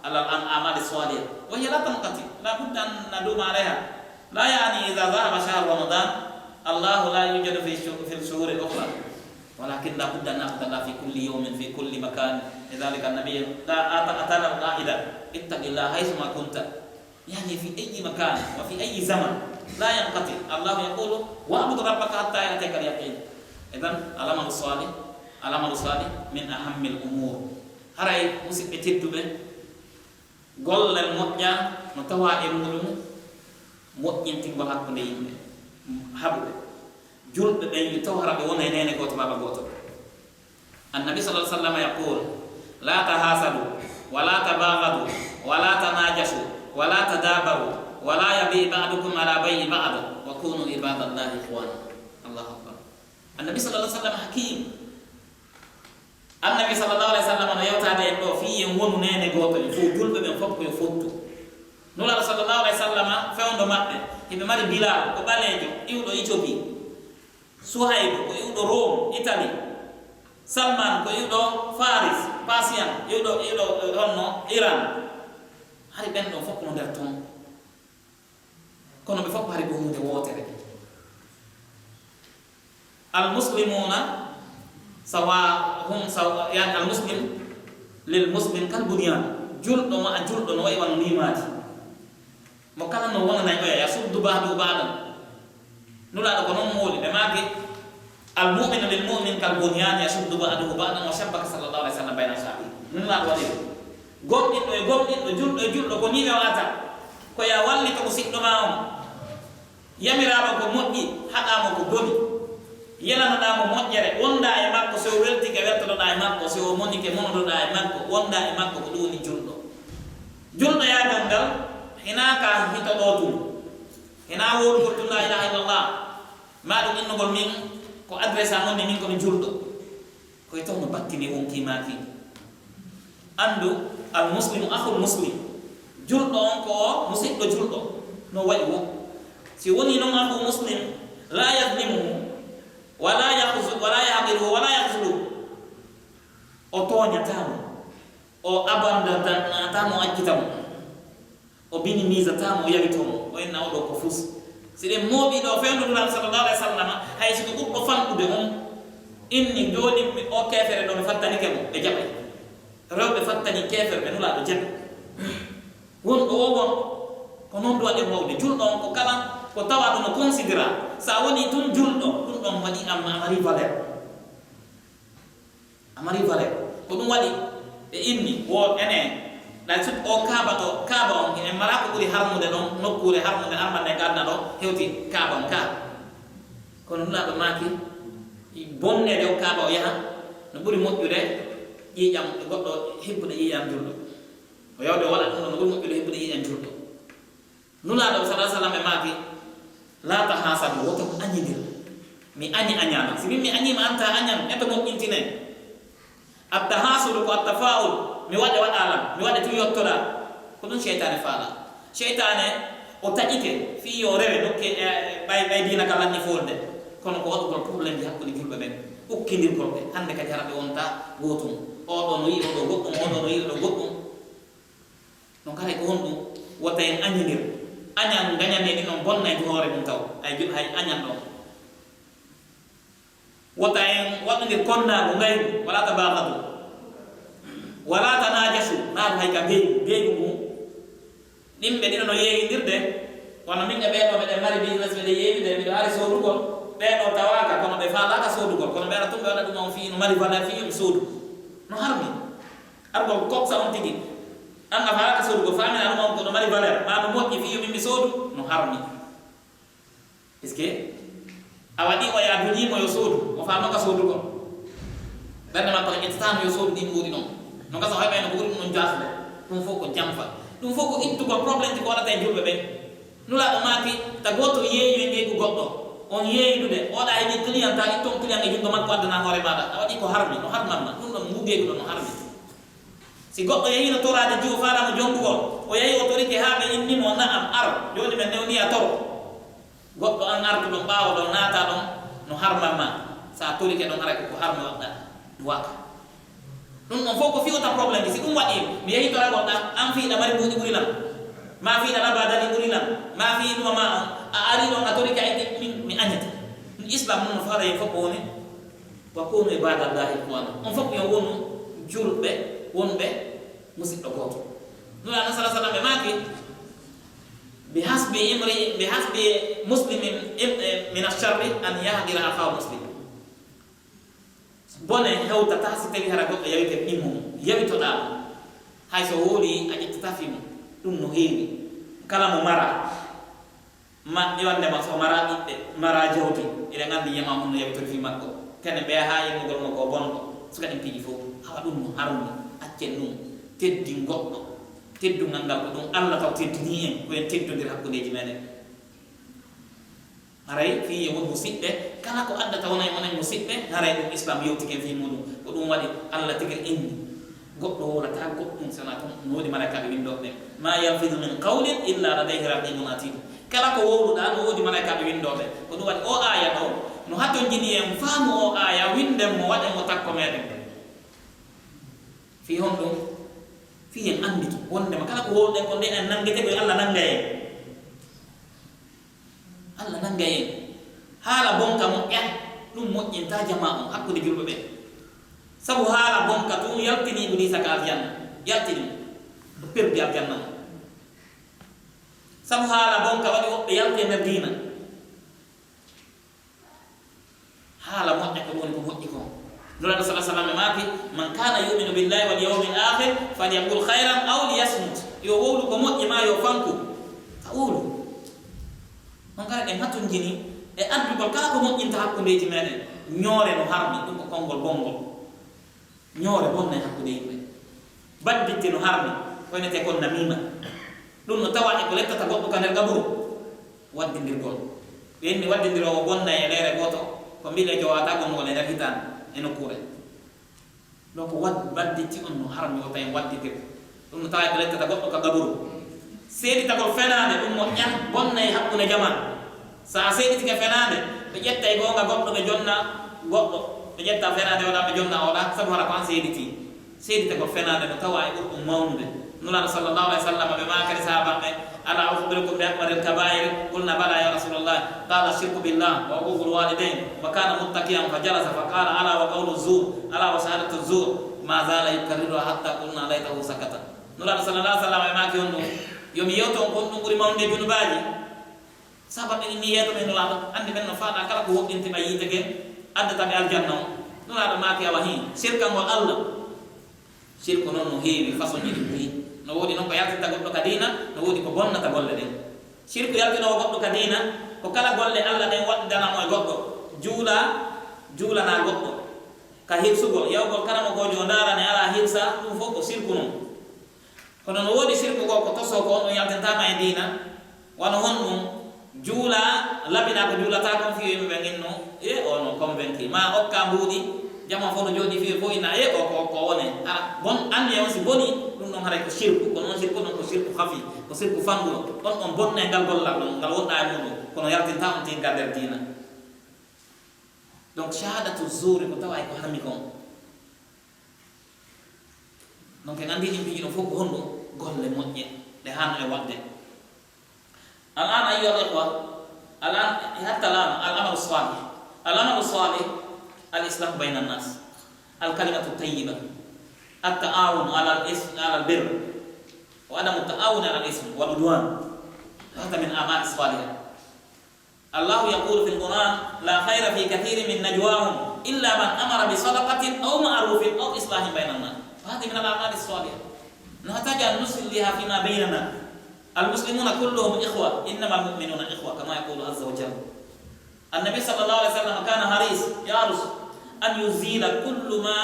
على الأعمال الصالحة، وهي لا تنقطع، لا بد أن ندوم عليها. لا يعني إذا ذهب شهر رمضان الله لا يوجد في الشهو-، في الشهور الأخرى، ولكن لا بد أن نعبد الله في كل يوم، في كل مكان. لذلك النبي، لا، أتى، أتانا القاعدة: اتق الله حيثما كنت. يعني في أي مكان وفي أي زمن لا ينقطع. الله يقول: "واعبد ربك حتى يأتيك اليقين." إذن العمل الصالح، العمل الصالح من أهم الأمور. Haray, musidɓe tedduɓe, gollal moƴƴal no tawaa e muɗum moƴƴintingol hakkunde yimɓe, haɓuɓe. Julɓe ɓen yo taw hara ɓe wona e neene gooto, baaba gooto. النبي صلى الله عليه وسلم يقول: "لا تحاسدوا، ولا تباغضوا، ولا تناجشوا، ولا تدابروا، ولا يبع بعضكم على بيع بعض، وكونوا عباد الله إخوانا." الله أكبر. Annabi sallallahu alaihi wasallam hakim. Annabi sallallahu alaihi wasallam no yewtaade en ɗoo fii en wonu neene gooto, en fow julɓe ɓen fow ko yo fottu. Nulaaɗo sallallahu alaihi wasallam fewndo maɓɓe, hiɓe mari Bilal, ko ɓaleejo, iwɗo Ethiopie. Suhaybu ko iwɗo Rome, Italie. Salman ko iwɗo Faris, Persian, iwɗo, iwɗo, eh, honno, Iran. Hari ɓen ɗon fow no nder ton. Kono ɓe fow hari ko huunde wootere. Al muslimuna sawa hum sawa, yani, al muslim lil muslim kal bunyan. Julɗo ma a julɗo no wayi wano liimaadi. Mo kala no wonanay oya, yasuddu ba'duhu ba'dan. Nulaaɗo ko non mooli, ɓe maaki, "Al mu'minu lil mu'min kal bunyan yasuddu ba'duhu ba'dan," wa shabbaka sallallahu alaihi wasallam bayna ashabihi. Nulaaɗo waɗi. Gomɗinɗo e gomɗinɗo, julɗo e julɗo, ko nii ɓe waɗata. Ko ya wallito musiɗɗo maa on. Yamiraa mo ko moƴƴi, haɗaa mo ko boni. Yelanoɗaa mo moƴƴere, wondaa e makko, si o weltike, weltoɗaa e makko, si o monike, monoɗaa e makko, wondaa e makko, ko ɗum woni julɗo. Julɗoyaagal ngal, hinaa ka hito ɗoo tun. Hinaa woodugol tun laa ilaaha illallah. Maa ɗum innugol min ko adresse an woni min ko mi julɗo. Ko e taw no battini wonkii maa kii. Anndu, al muslimu akhul muslim. Julɗo on ko o musiɗɗo julɗo. No wayi wo. Si woni non akhul muslim, la yazlimuhu, wala yakhzu-, wala yahqiruhu, wala yakhzuluhu. O tooñataa mo. O abandonnataa mo, accita mo. O minimisataa mo, o yawitoo mo, o inna oo ɗoo ko fus. Si ɗen mooɓii ɗoo fewndo Nulaaɗo sallallahu alaihi wasallam, hay si ko ɓurɗo fanɗude on inni, jooni mi, oo keefere ɗoo mi fattanike mo, ɓe jaɓay. Rewɓe fattani keefere ɓe, Nulaaɗo jaɓi. Wonɗo oo won, ko non ɗum waɗi mawde. Julɗo on ko kala ko tawaaɗo no considéra. Si a wonii tun julɗo, ɗum ɗon waɗi amma a marii valeur. A marii valeur. Ko ɗum waɗi ɓe inni, wo enen, ɗay sut oo Kaaba ɗoo, Kaaba on, en maraa ko ɓuri harmude ɗon, nokkuure harmunde armande nde aduna ɗoo, hewti Kaaba on kaa. Kono Nulaaɗo maaki, bonneede oo Kaaba o yaha, no ɓuri moƴƴude ƴiiƴam goɗɗo, hibbude ƴiiƴam julɗo. O yawde o waɗa ɗum ɗoo, no ɓuri moƴƴude hibbude ƴiiƴam julɗo. Nulaaɗo sallallahu alaihi wasallam ɓe maaki, "La tahasadu, wota on añindir. Mi añi añaano. Si min mi añiima, an taa añan, eto moƴƴintinen." At-tahasudu ko at-tafaul, mi waɗe waɗaa lan, mi waɗe tun yottoɗaa. Ko ɗum seytaane faalaa. Seytaane o taƴike fii yo rewe nokke, e, ɓay, ɓay diina ka lanni foolde. Kono ko waɗugol problème ji hakkunde julɓe ɓen, ukkindirgol ɓe. Hannde kadi hara ɓe wontaa gootun. Oo ɗoo no yi'i oo ɗoo goɗɗum, oo ɗoo no yi'i oo ɗoo goɗɗum. Donc, haray ko honɗum? Wota en añindir. Añan, ngañan e ɗin on bonnay ko hoore mum taw. Hay ju-, hay añan ɗon. Wota en waɗundir konnaagu ngaygu, wala tabaghadu. Wala tanajashu, naaru hay ka ngeygu, ngeygu ngun. Ɗin ɓe ɗiɗo no yeeyindirde, wano min e ɓee ɗoo meɗen mari business, meɗen yeeyude, miɗo ari soodugol, ɓee ɗoo tawaaka, kono ɓe faalaaka soodugol, kono ɓe ara tun ɓe waɗa ɗum on fii no mari valeur fii yo mi soodu. No harmi. Argol koksa on tigi. An a faalaaka soodugol, faamina ɗum on ko no mari valeur, maa no moƴƴi fii yo min mi soodu, no harmi. Est-ce que a waɗii oya, a duñii mo yo soodu, o faamaka soodugol? Ɓernde makko no ƴettataa mo yo soodu ɗin ɓuri ɗon. No gasa o heɓay no ko ɓuri ɗum ɗon jaasude. Ɗum fof ko jamfa. Ɗum fof ko ittugol problème ji ko waɗata e julɓe ɓen. Nulaaɗo maaki, ta gooto yeeyu e ngeygu goɗɗo. On yeeydude, oɗa heɓi client, ta itton client e junngo makko, addana hoore maaɗa. A waɗii ko harmi, no harman ma. Ɗum ɗon, ngu ngeygu ɗon no harmi. Si goɗɗo yehii no toraade jiwo, faala mo jonngugol, o yahii o torike haa ɓe inni mo, "Na'am, ar, jooni men newnii a toro." Goɗɗo an artu ɗon ɓaawo ɗon, naata ɗon, No harma ma, sa torike ɗon haray ko ko harmi waɗɗa, ɗum waɗa. Ɗum ɗon fof ko fi'ota problème, si ɗum waɗi, mi yehi toragol ɗan, an fiiɗa mari buuɗi ɓuri lan, ma fiiɗa laba dali ɓuri lan, ma fiiɗuma ma on, a ari ɗon a torike ay min, mi añete. Ɗum Islam non no faala en fof ko woni, wa kunu ibadallahi ikhwana. On fof yo wonu julɓe, wonɓe musiɗɗo gooto. Nulaaɗo sallallahu alaihi wasallam ɓe maaki, "Bi hasbi imri, bi hasbi muslimin im-, eh, min ash-sharri an yahqira akhahu muslim." Bone hewtataa si tawi hara goɗɗo yawike ɓimmo mum, yawitoɗaa mo. Hay so wowlii, a ƴettataa fii mum. Ɗum no heewi. Kala mo maraa, ma, e wonde ma so maraa ɓiɓɓe, maraa jawdi, eɗen anndi yama honno yawitori fii makko. Kene ɓeya haa yimmugol mo ko bonɗo. Suka ɗin piiji fof, hawa ɗum no harmi, accen ɗum. Teddin goɗɗo. Teddungal ngal ko ɗum Allah taw teddinii en, ko en teddondir hakkundeeji meɗen. Haray fii yo won musiɓɓe, kala ko addata wona e onon musiɓɓe, haray ɗum Islam yewtike fii muɗum. Ko ɗum waɗi Allah tigi inni, goɗɗo wowlataa goɗɗum si wonaa ko no woodi malaykaaɓe winndooɓe ɓen. "Ma yalfidu min qawlin illa ladayhi raqibun atid." Kala ko wowluɗaa, no woodi malaykaaɓe winndooɓe. Ko ɗum waɗi oo aaya ɗoo, no hatonjini en faamu oo aaya, winnden mo, waɗen mo takko meɗen. Fii honɗum? Fii en annditu wonndema kala ko wowluɗen kon, nde en nanngete ko e Allah nannga en. Allah nannga en. Haala bonka moƴƴa, ɗum moƴƴintaa jamaa on hakkunde julɓe ɓen. Sabu haala bonka tun yaltini Ibliisa ka aljanna, yaltini mo, o perdi aljanna on. Sabu haala bonka waɗi woɓɓe yalti e nder diina. Haala moƴƴa ko ɗum woni ko moƴƴi kon. Nulaaɗo sallallaahu alayhi wa sallam maaki, "Man kaana yu'minu billaahi wal yawmil aakhir falyaqul khayran aw liyasmut." Yo wowlu ko moƴƴi maa yo fanku. Ka wowlu. On kala ɗen hatonjini e addugol kala ko moƴƴinta hakkundeeji meɗen. Ñoore no harmi, ɗum ko konngol bonngol. Ñoore bonnay hakkunde yimɓe. Badditte no harmi, ko wi'etee kon namiima. Ɗum no tawaa e ko lettata goɗɗo ka nder qaburu. Waddindirgol. Ɓe inni waddindiroowo bonnay e leere gooto, ko mbileejo waawataa bonnugol e nder hitaande e nokkuure. Donc, wad-, badditti on no harmi wota en waddindir. Ɗum no tawaa e ko lettata goɗɗo ka qaburu. Seeditagol fenaande, ɗum moƴƴaa, bonnay hakkunde jamaa. So a seeditike fenaande, ɓe ƴettay goonga goɗɗo, ɓe jonna goɗɗo, ɓe ƴetta fenaande oɗa, ɓe jonna oɗa, sabu hara ko an seeditii. Seeditagol fenaande no tawaa e ɓurɗum mawnude. Nulaaɗo sallallaahu alayhi wa sallam ɓe maakani sahaabaaɓe, "Alaa ukhbirukum bi akbaril kabaa'ir?" Qulnaa, "Balaa yaa rasuulallaah." Qaala, "Ash-shirku billaah, wa uquuqul waalidayn." Wa kaana muttaki'an fa jalasa fa qaala, "Alaa wa qawlu zuur, alaa wa shahaadatu zuur." Maa zaala yukarriruhaa hattaa qulnaa, "Laytahu sakata." Nulaaɗo sallallaahu alayhi wa sallam ɓe maaki on ɗum, "Yo mi yewtu on ko honɗum ɓuri mawnude junubaaji?" Sahaabaaɓe ɓen inni yeeto ɓe Nulaaɗo, anndi ɓen no faalaa kala ko woɗɗinta ɓe yiite ken, addata ɓe aljanna on. Nulaaɗo maaki, "Awa hii, sirkangol Allah." Sirku non no heewi façonji ɗi ɓuri. No woodi non ko yaltinta goɗɗo ka diina, no woodi ko bonnata golle ɗen. Sirku yaltinoowo goɗɗo ka diina, ko kala golle Allah ɗen waɗɗidana mo e goɗɗo. Juula, juulanaa goɗɗo. Ka hirsugol, yahugol karamokoojo o ndaarane alaa hirsa, ɗum fof ko sirku non. Kono no woodi sirku goo ko tosoo ko on ɗon yaltintaama e diina, wano honɗum? Juula, laɓinaa ko juulataa kon fii yimɓe ɓen inno, e o no convaincu. Ma okkaa mbuuɗi, jamaa fof no jooɗii fii fof inna, e o ko, ko wone. Hara bon, anniya on si bonii, ɗum ɗon haray ko sirku, kono on sirku ɗon ko sirku hafi, ko sirku fanɗuɗo. On ɗon bonnay ngal gollal ɗon, ngal wonɗaa e muuɗum, kono yaltintaa on tingal nder diina. Donc, shahadatu zuuri ko tawaa e ko harmi kon. Donc, en anndi ɗin piiji ɗon fof ko honɗum? Golle moƴƴe ɗe haanno e waɗde. Al-aan, ayyuhal ikhwa, al-aan, hatta al-aan, al-amalu saalih. Al-amalu saalih, al-islah bayna an-naas. Al-kalimatu tayyiba. At-ta'awun ala al-is-, ala al-birr. Wa adamu ta'awun ala al-ism wal udwan. Hada min al-a'mal as-salihah. الله يقول في القرآن: "لا خير في كثير من نجواهم إلا من أمر بصدقة أو معروف أو إصلاح بين الناس." فهذه من الأعمال الصالحة. نحتاج أن نصلحها فيما بيننا. المسلمون كلهم إخوة، إنما المؤمنون إخوة، كما يقول عز وجل. النبي صلى الله عليه وسلم كان حريص، يحرص أن يزيل كل ما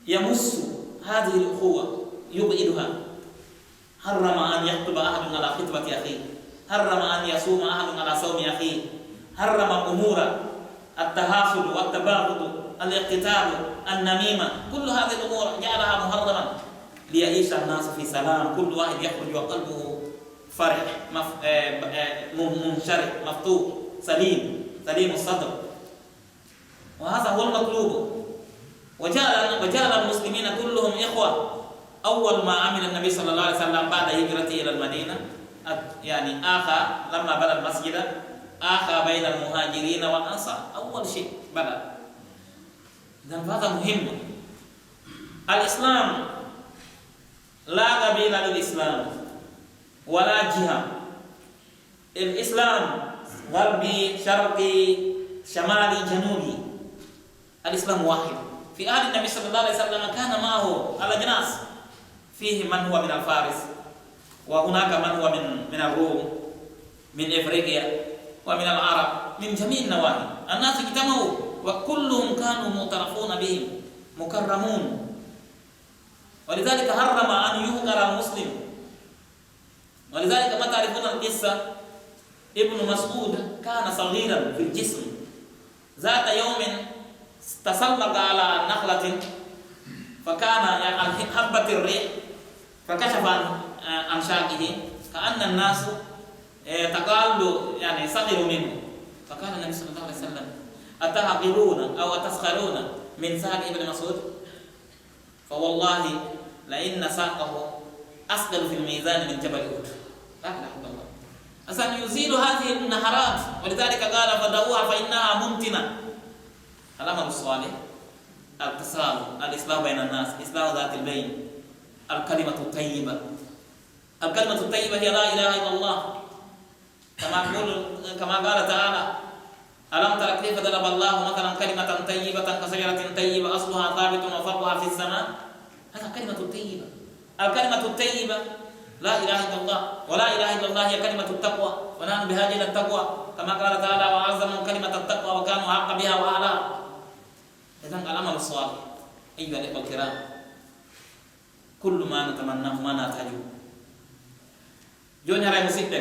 يمس هذه الأخوة، يبعدها. حرم أن يخطب أحد على خطبة أخيه، حرم أن يصوم أحد على صوم أخيه، حرم أمور التحاسد والتباغض، الاقتتال، النميمة، كل هذه الأمور جعلها محرما ليعيش الناس في سلام، كل واحد يخرج وقلبه فرح، مف-، آه، آه، من-، منشرح، مفتوح، سليم، سليم الصدر. وهذا هو المطلوب. وجعل، وجعل المسلمين كلهم إخوة. أول ما عمل النبي صلى الله عليه وسلم بعد هجرته إلى المدينة، يعني، آخى، لما بنى المسجد، آخى بين المهاجرين والأنصار. أول شيء بدأ. إذن فهذا مهم. الإسلام لا قبيلة للإسلام، ولا جهة. الإسلام غربي، شرقي، شمالي، جنوبي. الإسلام واحد. في عهد النبي صلى الله عليه وسلم كان معه الأجناس، فيه من هو من الفارس، وهناك من هو من، من الروم، من إفريقيا، ومن العرب، من جميع النواحي. الناس اجتمعوا، وكلهم كانوا معترفون بهم، مكرمون. ولذلك حرم أن يحقر المسلم. ولذلك ما تعرفون القصة، ابن مسعود كان صغيرا في الجسم، ذات يوم تسلق على نخلة، فكان، يعني، هبت الريح فكشف عن، عن ساقه، كأن الناس، آه، تقالوا، يعني، سخروا منه. فقال النبي صلى الله عليه وسلم: "أتحقرون أو أتسخرون من ساق ابن مسعود؟" فوالله لأن ساقه أثقل في الميزان من جبل أحد. لا إله إلا الله. عشان يزيل هذه النهرات، ولذلك قال: "فدعوها فإنها منتنة." العمل الصالح، التسامح، الإصلاح بين الناس، إصلاح ذات البين، الكلمة الطيبة. الكلمة الطيبة هي لا إله إلا الله. كما يقول، كما قال تعالى: "ألم تر كيف ضرب الله مثلا كلمة طيبة كشجرة طيبة أصلها ثابت وفرعها في السماء." هذا كلمة طيبة. الكلمة الطيبة لا إله إلا الله، ولا إله إلا الله هي كلمة التقوى، ونحن بحاجة إلى التقوى، كما قال تعالى: "وأعظم كلمة التقوى وكانوا أحق بها وأهلها." إذن العمل الصالح، أيها الإخوة الكرام، كل ما نتمناه ما نحتاجه. Jooni haray musiɓɓe,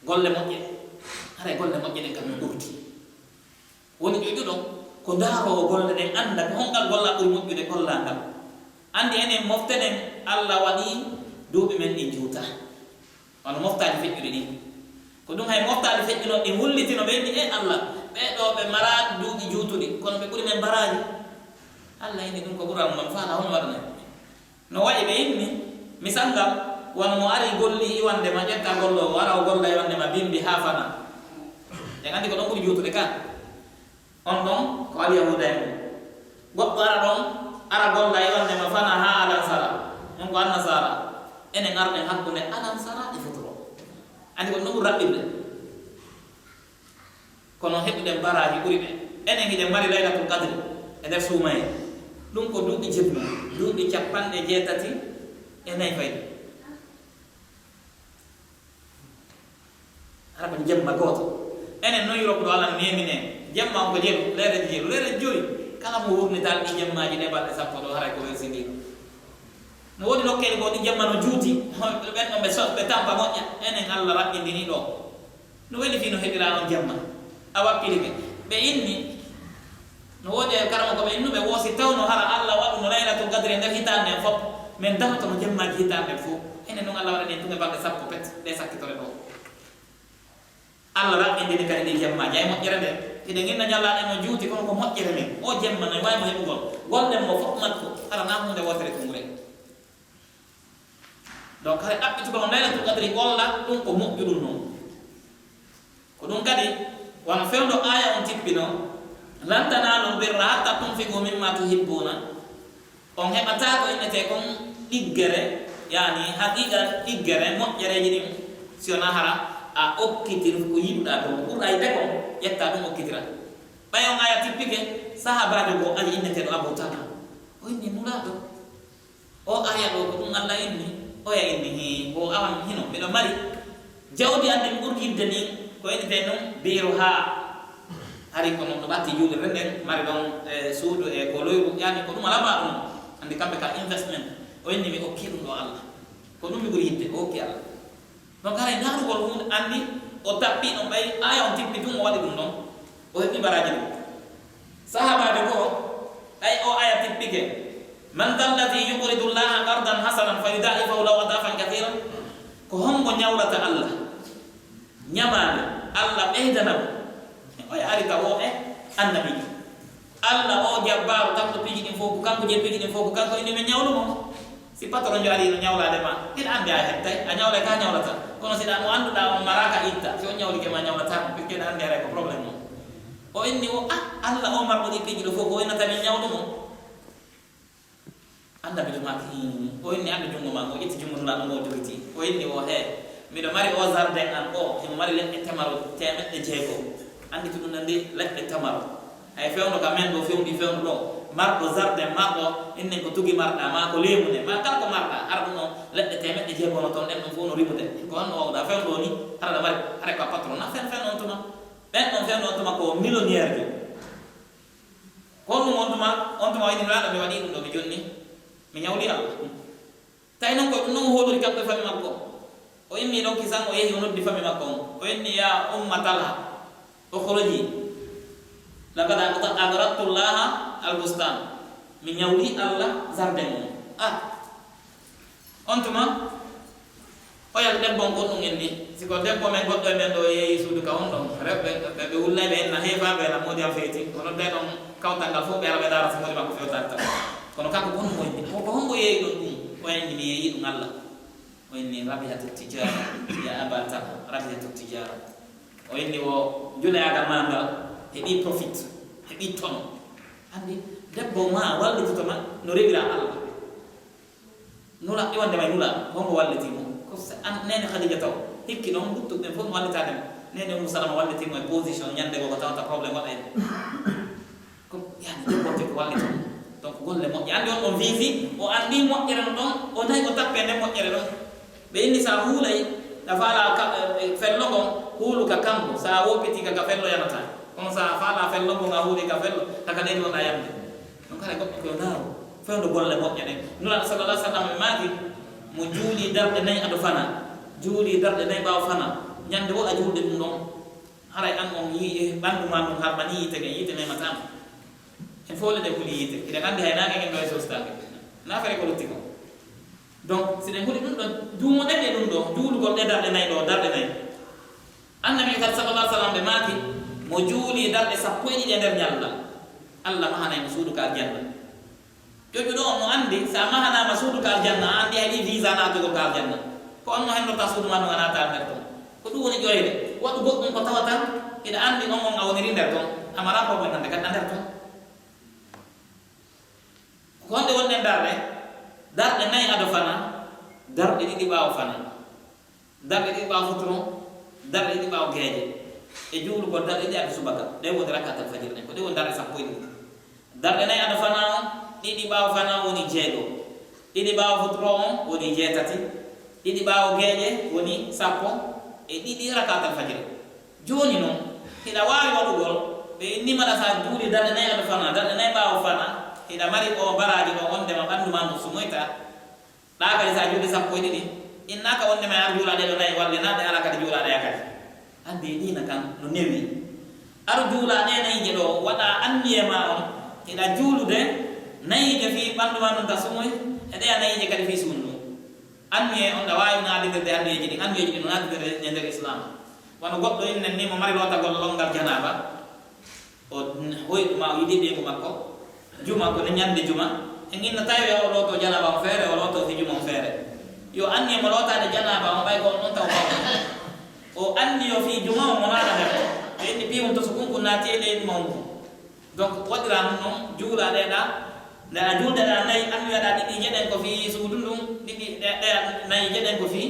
golle moƴƴe, haray golle moƴƴe ɗen kam no ɓurti. Woni ƴoƴuɗo ko ndaaroowo golle ɗen, annda ko hongal gollal ɓuri moƴƴude gollal ngal. Anndi enen mofte ɗen, Alla waɗi duuɓi men ɗin juuta. Wano moftaaji feƴƴuɗi ɗin. Ko ɗum hay moftaaji feƴƴunooɗi ɗin wullitino ɓe, inni, "E Alla, ɓee ɗoo ɓe maraa duuɓi juutuɗi, kono ɓe ɓuri men baraaji." Alla inni ɗum ko ɓural mum, faalaa hono waɗanay. No wa'i ɓe inni, misal ngal, wano mo ari golli iwande ma, ƴetta golloowo, ara o golla iwande ma, bimbi haa fana. En anndi ko ɗon ɓuri juutude kan. On ɗon ko Alyahuuda en. Goɗɗo ara ɗon, ara golla iwande ma, fana haa Alansara. On ko Annasaara. Enen arɗen hakkunde Alansara e futuro. Anndi ko ɗon ɓuri raɓɓirde. Kono heɓuɗen baraaji ɓuri ɓe. Enen hiɗen mari Laylatul Qadri e nder suumayee. Ɗum ko duuɓi jeɗɗi, duuɓi capanɗe jeetati e nayi fayde. Hara ko jemma gooto. Enen non Yuropu ɗo Alla no neemini en. Jemma on ko jeɗu, leereeji jeɗu, leereeji jowi. Kala mo wurnitaali ɗi jemmaaji ɗe balɗe sappo ɗo, haray ko welsindiiɗo. No woodi nokkeeli goo ɗi jemma no juuti, ɓen ɗon ɓe so-, ɓe tampa moƴƴa. Enen Alla raɓɓindini ɗo. No weli fii no heɓiraa on jemma. A wakkilike. Ɓe inni, no woodi e karamokooɓe innuɓe woo si tawno hara Alla waɗuno Laylatul Qadri e nder hitaande nden fof, men darotono jemmaaji hitaande nden fof. Enen non Alla waɗani en tun e balɗe sappo pet, ɗe sakkitore ɗoo. Alla raɓɓindini kadi ɗin jemmaaji. Ay moƴƴere nde. Hiɗen inna ñallaaɗe no juuti, kono ko moƴƴere men. Oo jemma no waawi mo heɓugol. Gonɗen mo fof makko, hara naa huunde wootere tun ɓure. Donc, hay ɗaɓɓitugol on Laylatul Qadri golla, ɗum ko moƴƴuɗum non. Ko ɗum kadi, wano fewndo aaya on tippinoo, "Lan tanaalul birra hattaa tunfiqu mimmaa tuhibbuuna." On heɓataa ko innetee kon ɗiggere, yaani haqiiqa ɗiggere, moƴƴereeji ɗin, si wonaa hara a okkitir ko yiɗuɗaa kon, ko ɓurɗaa yiɗde kon, ƴettaa ɗum okkitiraa. Ɓay on aaya tippike, sahaabaajo goo ari inneteeɗo Abuu Talha. O inni, Nulaaɗo, oo aaya ɗoo, ko ɗum Alla inni? Oya inni, hii, ko awan hino, miɗo mari jawdi an ndin ɓurdi yidde ndin, ko innetee non biiru haa. Hari ko non no ɓatti juulirde nden, mari ɗon, e, suudu e ko loyru, yaani ko ɗum alaa ma ɗum. Anndi kamɓe ka investment, o inni mi okki ɗum ɗoo Alla. Ko ɗum mi ɓuri yidde, o okki Alla. Donc, haray ndaarugol huunde anndi o tappii ɗon, ɓay aaya on tippi tun, o waɗi ɗum ɗon, o heɓi baraaji ɗin. Sahaabaajo goo, ɓay oo aaya tippike, "Man dha alladhi yuqridu Llaha qardan hasanan fa yudha'ifahu lahu ad'afan kathiira?" Ko hombo ñawrata Alla ñamaande, Alla ɓeydana mo? Oya ari ka woo e annabiijo. Alla o jabbaaru, kanko piiji ɗin fof ko kanko jeyi, piiji ɗin fof ko kanko inni men ñawlu mo. Si patron jo ari no ñawlaade ma, hiɗa anndi a hettay, a ñawlay ka ñawlata. Kono si ɗa mo annduɗaa on maraaka itta, si on ñawlike ma ñawlataa mo, puisque hiɗa anndi haray ko problème mo. O inni o, ah, Alla o marɗo ɗi piiji ɗo fof, ko innata min ñawlu mo. Annabi ɗum maaki, "Hum." O inni, "Andu junngo maa ngoo." Ƴetti junngo Nulaaɗo ngoo, o jogiti. O inni o, "Hee, miɗo mari oo zarden an oo, himo mari leɗɗe tamaro teemeɗɗe jeego. Anndi ko ɗum nandi leɗɗe tamaro. Hay fewndo ka men ɗoo, fewndi fewndo ɗoo, marɗo zarden marɗo, innen ko tugi marɗaa, maa ko leemu ne, maa kala ko marɗaa, hara ɗum ɗon leɗɗe teemeɗɗe jeego no ton, ɗen ɗon fof no rimude. Ko honno waawuɗaa fewndo oo ni, hara aɗa mari, hara ko a patron, na fen fen on tuma. Ɓen ɗon fewndo on tuma ko millionnaire jo." Ko honɗum on tuma, on tuma o inni Nulaaɗo, "Mi waɗii ɗum ɗoo, mi jonni, mi ñawlii Alla." Tawi non ko ɗum non o hoolori kanko e famille makko. O immii ɗon kisan, o yehi, o noddi famille makko on. O inni, "Yaa umma Talha, ukhruji. Laqad aqradtu Llaha al-bustan." Mi ñawlii Alla zarden on. Ah! On tuma, oya debbo on ko ɗum inni. Si ko debbo men goɗɗo e men ɗoo yeeyi suudu ka on ɗon. Rewɓe, ɓe, ɓe wullay ɓe enna heefaaɓe na moodi am feeti. O nodday ɗon kawtal ngal fof ɓe ara ɓe ndaara si moodi makko fewtaaki tan. Kono kanko ko honɗum o inni? Ko, ko honɗum yeeyi ɗon ɗum? O inni, "Mi yeeyi ɗum Alla." O inni, "Rabihati tijara, ya Aba Talha, rabihati tijara." O inni, "O juleyaagal maa ngal heɓii profit, heɓii tono." Anndi, debbo maa wallitoto ma no rewira Alla. Nula, e wonde may Nula, ko hongo wallitii mo? Ko sa-, an, neene Khadija taw. Hikki ɗon, luttuɓe ɓen fof no wallitaade mo. Neene Ummu Salama wallitii mo e position, ñande goo ko tawata problème waɗay mo. Ko, yani, debbo on ko wallita mo. Donc, golle moƴƴe. Anndi on ɗon visi, o anndi moƴƴere no ɗon, o nayi o tappee nden moƴƴere ɗon. Ɓe inni sa huulay, a faala ka, e, fello ngon, huulu ka kanko, sa woppitii ka, ka fello yanata. Kono sa faala fello ngon, a huuli ka fello, haka ɗen wona yamde. Donc, haray goɗɗo ko yo ndaaru, fewndo golle moƴƴe ɗen. Nulaaɗo sallallahu alaihi wasallam e maaki, mo juuli darɗe nay ado fana, juuli darɗe nay ɓaawo fana, ñande wo a juulde ɗum ɗon, haray an on yii-, ɓanndu maa ndun harɓanii yiite ngen, yiite memataa ma. En fof le ɗen huli yiite. Hiɗen anndi hay naange ngen ɗo e sostaake. Na fere ko lutti ko. Donc, si ɗen huli ɗum ɗon, juumoɗen e ɗum ɗo, juulugol ɗe darɗe nay ɗo, darɗe nay. Annabi kadi sallallahu alaihi wasallam ɓe maaki, mo juuli darɗe sappo e ɗiɗi e nder ñalla, Allah mahanay mo suudu ka aljanna. Ƴoƴuɗo on no anndi, si a mahanaama suudu ka aljanna, a anndi a heɓii visa naatugol ka aljanna. Ko on no hennorta suudu maa ndun a naata nder ton. Ko ɗum woni ƴoyre. Waɗu goɗɗum ko tawata hiɗa anndi on on a woniri nder ton. A maraa problème hannde kadi a nder ton. Ko honde wonɗen darɗe? Darɗe nay ado fana, darɗe ɗiɗi ɓaawo fana. Darɗe ɗiɗi ɓaawo futuro, darɗe ɗiɗi ɓaawo geeƴe. E juulugol darɗe ɗiɗi ado subaka. Ɗen woni rakaatal fajiri ɗen. Ko ɗen woni darɗe sappo e ɗiɗi. Darɗe nay ado fana on, ɗiɗi ɓaawo fana woni jeego. Ɗiɗi ɓaawo futuro on woni jeetati. Ɗiɗi ɓaawo geeƴe woni sappo e ɗiɗi rakaatal fajiri. Jooni non, hiɗa waawi waɗugol, ɓe innii ma ɗa sa juuli darɗe nay ado fana, darɗe nay ɓaawo fana, hiɗa mari oo baraaji ɗoo, wondema ɓanndu maa ndun sumoyta. Ɗaa kadi, si a juulii sappo e ɗiɗi, innaaka wonde ma ar juulaa ɗee ɗoo nay, walla naa ɗe alaa kadi juulaa ɗe kadi. Anndi e diina kan no newi. Ar juulaa ɗee nayije ɗoo, waɗaa anniye maa on, hiɗa juulude nayije fii ɓanndu maa ndun ka sumoy, e ɗeya nayije kadi fii suudu ndun. Anniye on, ɗa waawi naadindirde anniyeeji ɗin, anniyeeji ɗin no naadindirde e nder Islaam. Wano goɗɗo innen ni mo mari lootagol lonngal janaaba, o hoyɗu maa o yiɗi ɓeyngu makko, juma ko ne ñande juma, en inna tawi o lootoo janaaba on feere, o lootoo fii juma on feere. Yo anniye mo lootaade janaaba on, ɓay ko on ɗon taw mawɗo. O anniyo fii juma on mo naata nder, ɓe inni piiwun to so kunkun naati e leydi mawnu. Donc, waɗiraa ɗum ɗon, juulaa ɗee ɗaa, nde a juulde ɗaa nay, anniyoɗaa ɗiɗi jeɗen ko fii suudu ndun, ɗiɗi ɗe, ɗe nay jeɗen ko fii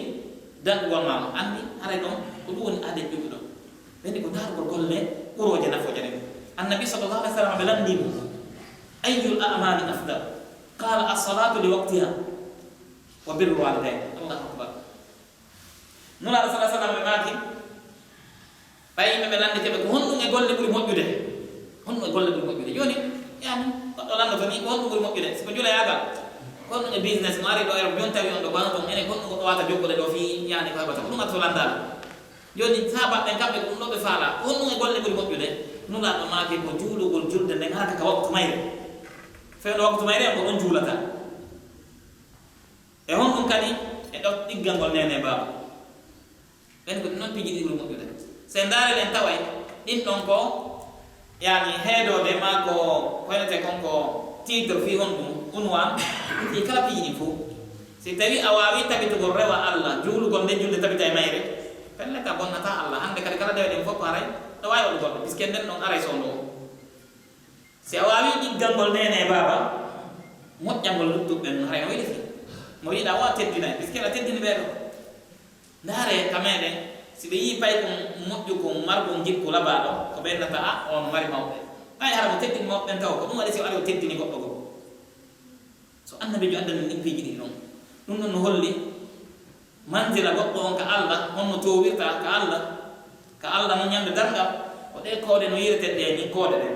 danɗugol maa on. Anndi, haray ɗon, ko ɗum woni aadee ƴoƴuɗo. Ɓen ko daarugol golle ɓurooje nafooje ɗen. Annabi sallallahu alaihi wasallam ɓe lanndii mo, "Ayyul a'mali afdal?" Qala, "As-salatu li waqtiha wa birrul walidain." Allahu akbar. Nulaaɗo sallallahu alaihi wasallam ɓe maaki, ɓay yimɓe ɓe lanndike ɓe, "Ko honɗum e golle ɓuri moƴƴude? Honɗum e golle ɓuri moƴƴude?" Jooni, yani, goɗɗo lanndoto ni, ko honɗum ɓuri moƴƴude? Si ko juleyaagal, ko honɗum e business mo ari ɗo Europe, jooni tawi on ɗo ko wano ton, enen ko honɗum goɗɗo waawata jokkude ɗo fii yani ko heɓata? Ko ɗum addoto lanndaade. Jooni, sahaabaaɓe ɓen kamɓe ko ɗum ɗo ɓe faalaa. Ko honɗum e golle ɓuri moƴƴude? Nulaaɗo maaki ko juulugol julde nden hara ka waqtu mayre. Fewndo waqtu mayre on ko ɗon juulata. E honɗum kadi? E ɗo ɗiggangol neene e baaba. Ɓen ko ɗin non piiji ɗiɗi ɓuri moƴƴude. Si en ndaari en taway ɗin ɗon ko Yani heedoode maa ko, ko wi'etee kon ko titre fii honɗun, unwaan, fii kala piiji ɗin fow. Si tawii a waawii tabitugol rewa Alla, juulugol nden julde tabita e mayre, pellet a bonnataa Alla. Hande kadi kala dewe ɗen fow ko haray ɗo waawi waɗugol ɗe, puisque nden ɗon aray sondo o. Si a waawii ɗiggangol neene e baaba, moƴƴangol luttuɓe ɓen haray no weli fii. Mo yiɗaa o a teddinay, puisque a teddini ɓee ɗoo. Ndaaree ka meɗen, si ɓe yi'ii paykun moƴƴukun, margun jikku labaaɗo, ko ɓe innata, "A, on mari mawɓe." Ɓay hara mo teddini mawɓe ɓen taw, ko ɗun waɗi si o ari o teddini goɗɗo goo. So Annabiijo addani en ɗin piiji ɗiɗi ɗon, ɗun ɗon no holli manzila goɗɗo on ka Alla, honno toowirta ka Alla. Ka Alla non ɲande darngal, ko ɗee koode no yi'ireten ɗee ni koode ɗen.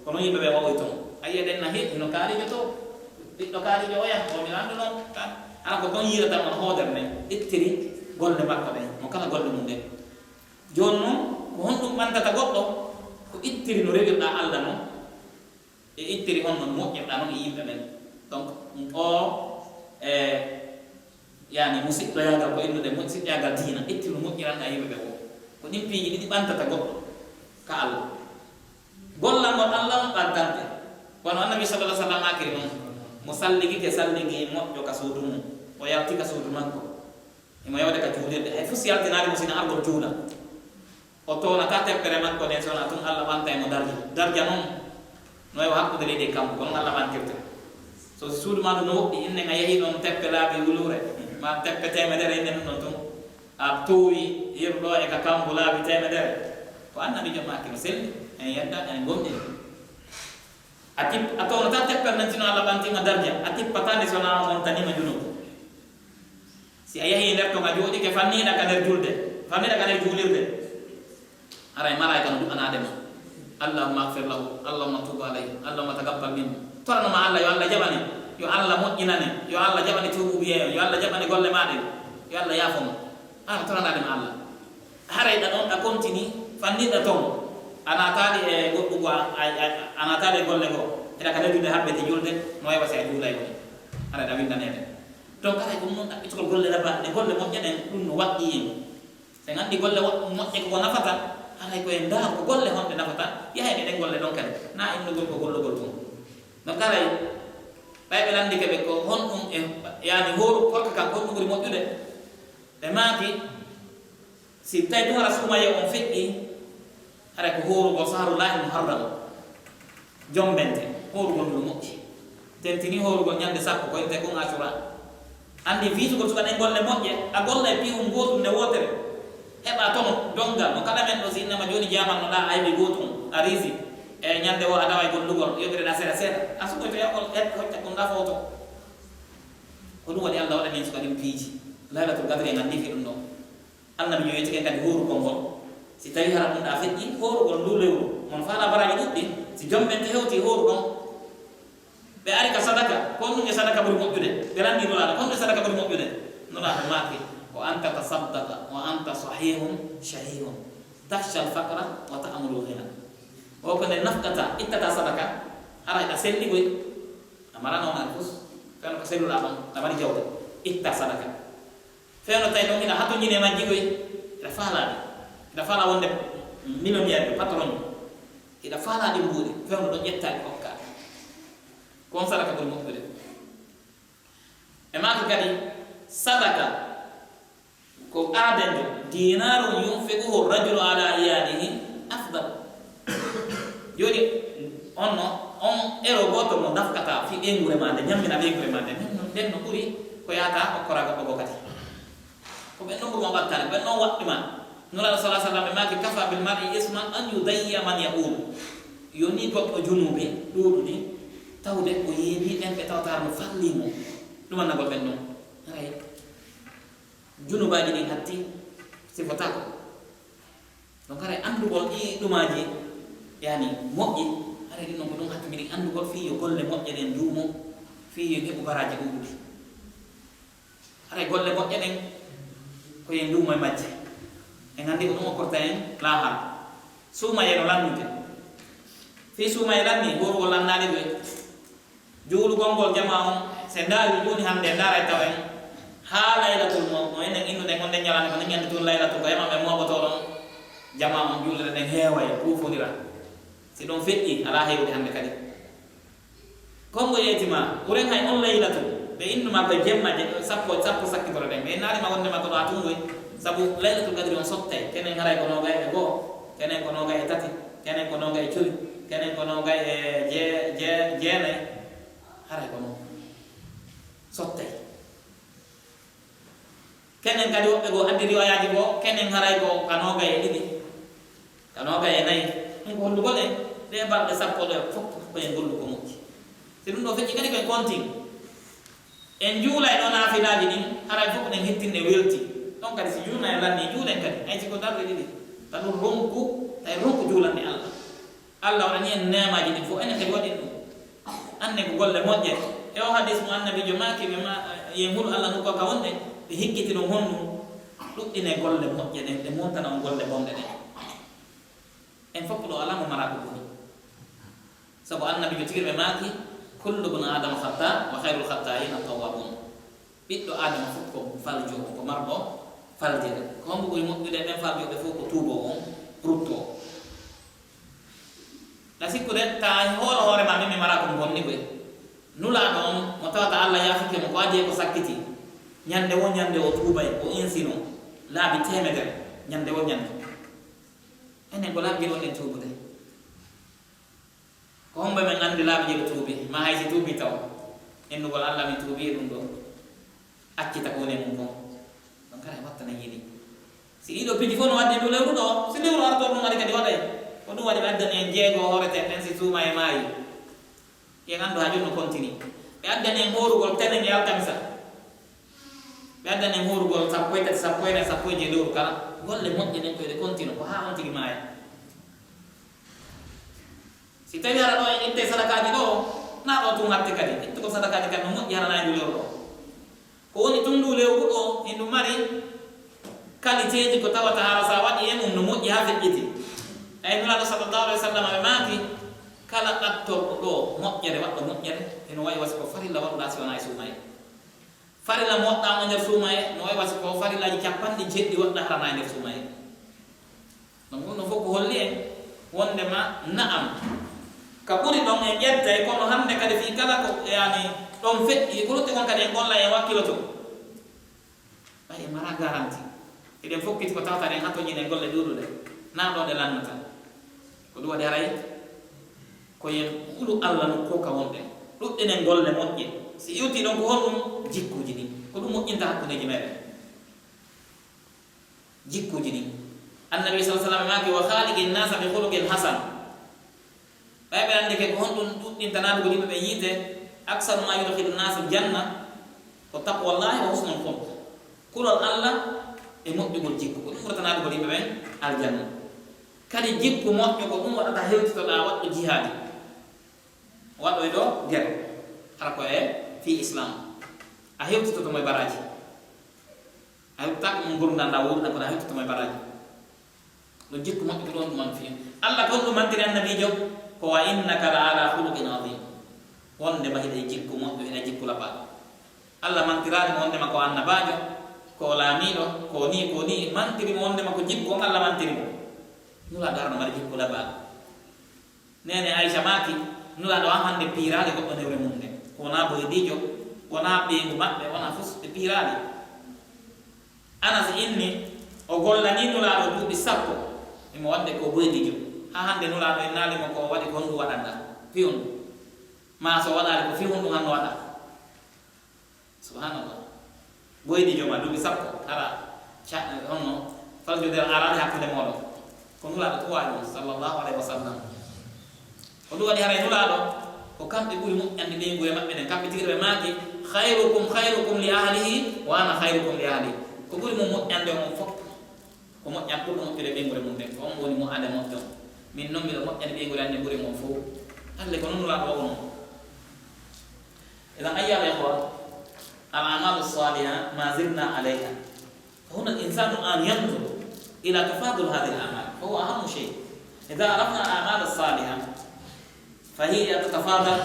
Ko non yimɓe ɓe wawoyi ton. A yi'ay ɗen na he-, hino kaariijo to, ɓiɗɗo kaariijo oya, ko mi landuno, ka-, hara ko ton yi'irata on hoodere nden, ittiri golle makko ɗen, mo kala golle mun ɗen. Jooni non, ko honɗun ɓantata goɗɗo? Ko ittiri no rewirɗaa Alla non, e ittiri honno moƴƴirɗaa non e yimɓe ɓen. Donc, o, e, Yani, musiɗɗoyaagal ko inndude musiɗɗoyaagal diina, ittiri no moƴƴiranɗaa yimɓe ɓen woo. Ko ɗin piiji ɗiɗi ɓantata goɗɗo ka Alla. Gollal ngol Alla on ɓantante. Wano Annabi sallallahu alaihi wasallam maakiri non, mo salligike salligi moƴƴo ka suudu mun, o yalti ka suudu makko, himo yawde ka juulirde, hay fuu si yaltinaali mo, si hino argol juula. O toonataa teppere makko nden, si wonaa tun Alla ɓantay mo darja. Darja non, no e hakkunde leydi e kammu, ko non Alla ɓantirta. So si suudu maa ndu no woɗɗi, innen a yahii ɗon teppe laabi wuluure, maa teppe teemedere, innen ɗun ɗon tun, a toowi yeru ɗoo e ka kammu laabi teemedere, ko Annabiijo maaki no selli, en yedda, en gomɗini. A tip-, a toonataa teppere nden, si wonaa Alla ɓantii ma darja, a tippataa nde, si wonaa o montanii ma junubu. Si a yahii nder ton, a jooɗike, fanniɗaa ka nder julde, fanniɗaa ka nder juulirde, haray malaa'ika no du'anaade ma, "Allahumma ighfir lahu, Allahumma tub alayhi, Allahumma taqabbal minhu." Torano ma Alla, yo Alla jaɓane, yo Alla moƴƴinane, yo Alla jaɓane tuubuubuyee on, yo Alla jaɓane golle maa ɗen, yo Alla yaafo ma. Haray toranaade ma Alla. Haray ɗa ɗon, ɗa continue, fanniɗaa ton, a naataali e goɗɗun goo, a, a, a, a naataali e golle goo, hiɗa ka nder julde, haɓɓete julde, no wayi wa si a juulay woni. Haray ɗa windaneede. Donc, haray ko ɗun non ɗaɓɓitugol golle labaaɗe, golle moƴƴe ɗen, ɗun no waɗɗii en. Si en anndii golle wo-, moƴƴe ko nafata, haray ko en ndaaru ko golle honɗe nafata, yahen e ɗen golle ɗon kadi, naa innugol ko gollugol tun. Donc, haray ɓay ɓe lanndike ɓe ko honɗun e, yani, hooru korka kan, honɗun ɓuri moƴƴude? Ɓe maaki, si tawii tun hara suumayee on feƴƴii, haray ko hoorugol sahrullahil muharram, jombente, hoorugol ngol moƴƴi. Tentinii hoorugol ɲande sappo, ko wi'etee kon Ashura. Anndii fiisugol suka ɗen golle moƴƴe, a gollay piihun gootun nde wootere. Heɓaa tono, donngal, no kala men ɗoo, si innama jooni jaaman no ɗaa aybi gootun, a riisi. E ɲande woo a taway gollugol, yoɓireɗaa seeɗa seeɗa. A suɓoyto yaɓol, et hocca kon ɗaa footo. Ko ɗun waɗi Alla waɗani en suka ɗin piiji. Laylatul Qadri en anndii fii ɗun ɗoo. Annabi yo yettike kadi hoorugol ngol. Si tawii hara ɗun ɗaa feƴƴii, hoorugol nduu lewru. Mon faalaa baraaji ɗuɗɗi, si jombente hewtii hooru ɗon. Ɓe ari ka sadaka, ko honɗun e sadaka ɓuri moƴƴude? Ɓe lanndii Nulaaɗo, ko honɗun e sadaka ɓuri moƴƴude? Nulaaɗo maaki, "Wa an tatasaddaqa wa anta sahihun shahihun, takhsha al-faqra wa ta'muru al-ghina." O ko nde nafqata, ittata sadaka, hara hiɗa selli koy, a marano on alfus, fewndo ko selluɗaa ɗon, a mari jawdi, itta sadaka. Fewndo tawi ɗon hiɗa hatonjini e majji koy, hiɗa faalaa ɗi. Hiɗa faalaa wonde millionnaire, patron, hiɗa faalaa ɗi mbuuɗi, fewndo ɗon ƴettaa ɗi hokkaa. Ko on sadaka ɓuri moƴƴude. E maaki kadi, sadaka ko aadanjo, "Dinarun yunfiquhu rajulu ala iyalihi afdal." Jooni, on no, on ero gooto mo nafqata fii ɓeynguure maa nde, ɲammina ɓeynguure maa nde, nden no, nden no ɓuri ko yaata okkoraa goɗɗo goo kadi. Ko ɓen non ɓuri mo ɓattaade, ɓen non waɗɗi ma. Nulaaɗo sallallahu alaihi wasallam ɓe maaki, "Kafa bil mar'i isman an yudayyi'a man ya'ulu." Yonii goɗɗo junuubi ɗuuɗuɗi, tawde o yeebii ɓen ɓe tawata no farlii mo. Ɗumannagol ɓen non. Haray junubaaji ɗin hatti sifotaako. Donc, haray anndugol ɗii ɗumaaji, yani, moƴƴi, haray ɗin non ko ɗun hattindiri anndugol fii yo golle moƴƴe ɗen nduumo, fii yo en heɓu baraaji ɗuuɗuɗi. Haray golle moƴƴe ɗen, ko yo en nduumo e majje. En anndi ko ɗun okkorta en laahaa. Suumayee no lannude. Fii suumayee lannii, hoorugol lannaali ɗun. Juulugol ngol jamaa on, si en ndaarii jooni hannde, en ndaaray tawen haa laylatul mo, mo enen innduɗen on nden ɲalaande, ko nden ɲande tun laylatul, ko yamaaɓe mooɓotoo ɗon jamaa on, juulirde nden heeway, kuufondira. Si ɗon feƴƴi, alaa heewude hannde kadi. Kon mo yeeti ma, ɓuren hay on laylatu, ɓe innu ma koye jemma, je-, sappo, sappo sakkitoro ɗen. Ɓe innaali ma wonde ma ko ɗo a tun woy. Sabu laylatul qadri on sottay. Kenen haray ko noogay e goo, kenen ko noogay e tati, kenen ko noogay e jowi, kenen ko noogay e je-, je-, jeenay. Haray ko non. Sottay. Kenen kadi woɓɓe goo addi riwayaaji goo, kenen haray ko ka noogay e ɗiɗi, ka noogay e nayi. Ɗum ko hollugol en, ɗee balɗe sappo ɗee fof ko en gollu ko moƴƴi. Si ɗum ɗoo feƴƴi kadi ko en kontin. En juulay ɗoo naafilaaji ɗin, haray fof ɗen hittinne welti. Ɗon kadi si juulay en lanni, juulen kadi, hay si ko darɗe ɗiɗi. Ka ɗum ronku, tawi ronku juulande Allah. Allah waɗani en neemaaji ɗin fof, enen kadi waɗen ɗum. Annen ko golle moƴƴe. E o hadis mo Annabiijo maaki, ɓe ma-, yen hulu Allah nokku ka wonɗen, ɓe hikkiti ɗon honɗum, ɗuɗɗinee golle moƴƴe ɗen, ɗe montana on golle bonɗe ɗen. En fof ɗo alaa mo maraa ko boni. Sabu Annabiijo tigi ɓe maaki, "Kullu bni Aadama khattaa, wa khayrul khattaa'iina tawwaabuun." Ɓiɗɗo Aadama fof ko faljo, ko marɗo faljere. Ko hombo ɓuri moƴƴude e ɓen faljooɓe fof? Ko tuuboowo on, ruttoowo. Na sikkude, ta hoolo hoore ma, min mi maraa ko mi bonni koy. Nulaaɗo on, mo tawata Allah yaafike mo ko adii e ko sakkiti, ñande woo ñande o tuubay, o insino laabi teemedere, ñande woo ñande. Enen ko laabi ɗiɗi wonɗen tuubude. Ko hombo men anndi laabi ɗiɗi tuubi, ma hay si tuubi taw? Innugol Allah, mi tuubi e ɗum ɗoo. Accita ko woni e mum kon. Ɗon kala e watta na yiɗi. Si ɗiɗo piiji fof no waɗde ndu lewru ɗoo, si lewru artoo ɗum ari kadi waɗay. Ko ɗum waɗi ɓe addani en jeego hooreteeɗo ɗen si suumayee maayi. Yen anndu haa jooni no kontini. Ɓe addani en hoorugol tenen e alkamisa. Ɓe addani en hoorugol sappo e tati, sappo e nay, sappo e joy lewru kala. Golle moƴƴe ɗen ko eɗe kontino, ko haa on tigi maaya. Si tawii hara ɗoo en ittay sadakaaji ɗoo, naa ɗoo tun hatte kadi. Ittugol sadakaaji kadi no moƴƴi hara naa e ndu lewru ɗoo. Ko woni tun ndu lewru ɗoo, hindu mari qualitéeji ko tawata hara sa waɗi e mum no moƴƴi haa feƴƴiti. Tawi Nulaaɗo sallallahu alaihi wa sallam ɓe maaki, kala ɗattorɗo ɗoo moƴƴere, waɗɗo moƴƴere, hino wayi wa si ko farilla waɗuɗaa si wanaa e suumayee. Farilla mo waɗɗaa on e nder suumayee, no wayi wa si ko farillaaji cappanɗe jeeɗiɗi waɗɗaa hara naa e nder suumayee. Ɗum ɗum ɗon fof ko holli en wondema na'am. Ka ɓuri ɗon en ƴettay, kono hannde kadi fii kala ko, yani, ɗon feƴƴi, ko lutti kon kadi en gollay, en wakkiloto. Ɓay en maraa garanti. Eɗen fokkiti ko tawata eɗen hatonjini e golle ɗuuɗuɗe. Naa ɗoo ɗe lannata. Ko ɗum waɗi haray ko yen hulu Allah nokku ka wonɗen. Ɗuɗɗinen golle moƴƴe. Si iwtii ɗon ko honɗum? Jikkuuji ɗin. Ko ɗum moƴƴinta hakkundeeji meɗen. Jikkuuji ɗin. Annabi sallallahu alaihi wa sallam maaki, "Wa khaliqin nasa bi khuluqin hasan." Ɓay ɓe anndike ko honɗum ɗuɗɗinta naatugol yimɓe ɓen yiite, "Aksaru ma yudkhilu nasa janna ko taqwallahi wa husnul khuluq." Kulol Allah e moƴƴugol jikku, ko ɗum ɓurata naatugol yimɓe ɓen aljanna. Kadi jikku moƴƴo ko ɗum waɗata hewtitoɗaa waɗɗo jihaadi. Waɗoyɗo gere, hara ko e fii Islam. A hewtitoto mo e baraaji. A hewtitaako mo ngurndan ɗan wowluɗan, kono a hewtitoto mo e baraaji. Ɗum jikku moƴƴo ko ɗum on ɗum on fii. Allah ko honɗum mantiri annabiijo? Ko, "Wa innaka la ala khuluqin azim." Wonde ma hiɗa e jikku moƴƴo, hiɗa e jikku labaaɗo. Allah mantiraali mo wonde ma ko annabaajo, ko laamiiɗo, ko nii, ko nii, mantiri mo wonde ma ko jikku on Allah mantiri mo. Nulaaɗo arano mari jikku labaaɗo. Neene Aysa maaki, Nulaaɗo an hannde piiraali goɗɗo newre mum nden. Ko wonaa boydiijo, wonaa ɓeyngu maɓɓe, wonaa fus, ɓe piiraali. Anas inni, o gollanii Nulaaɗo duuɓi sappo, himo waɗde ko boydiijo. Haa hannde Nulaaɗo innaali mo ko o waɗi ko honɗum waɗanɗaa, fii honɗum? Maa so o waɗaali ko fii honɗum hanno waɗa? Subhanallah. Boydiijo ma duuɓi sappo, hara ca-, honno faljude araade hakkunde mooɗon. Ko Nulaaɗo tun waawi ɗum, sallallahu alaihi wa sallam. Ko ɗum waɗi haray Nulaaɗo, ko kamɓe ɓuri moƴƴande ɓeynguure maɓɓe nden. Kamɓe tigi ɓe maaki, "Khairukum khairukum li ahlihi, wa ana khairukum li ahli." Ko ɓuri mo moƴƴande on fof, ko moƴƴan ɓurɗo moƴƴude ɓeynguure mum nden. Ko on woni moƴƴande moƴƴo. Min non miɗo moƴƴani ɓeynguure an nde ɓuri mon fof. Alle ko non Nulaaɗo waɗuno. إذن أيها الإخوة، الأعمال الصالحة ما زلنا عليها. فهنا الإنسان الآن ينظر إلى تفاضل هذه الأعمال، فهو أهم شيء. إذا عرفنا الأعمال الصالحة فهي تتفاضل،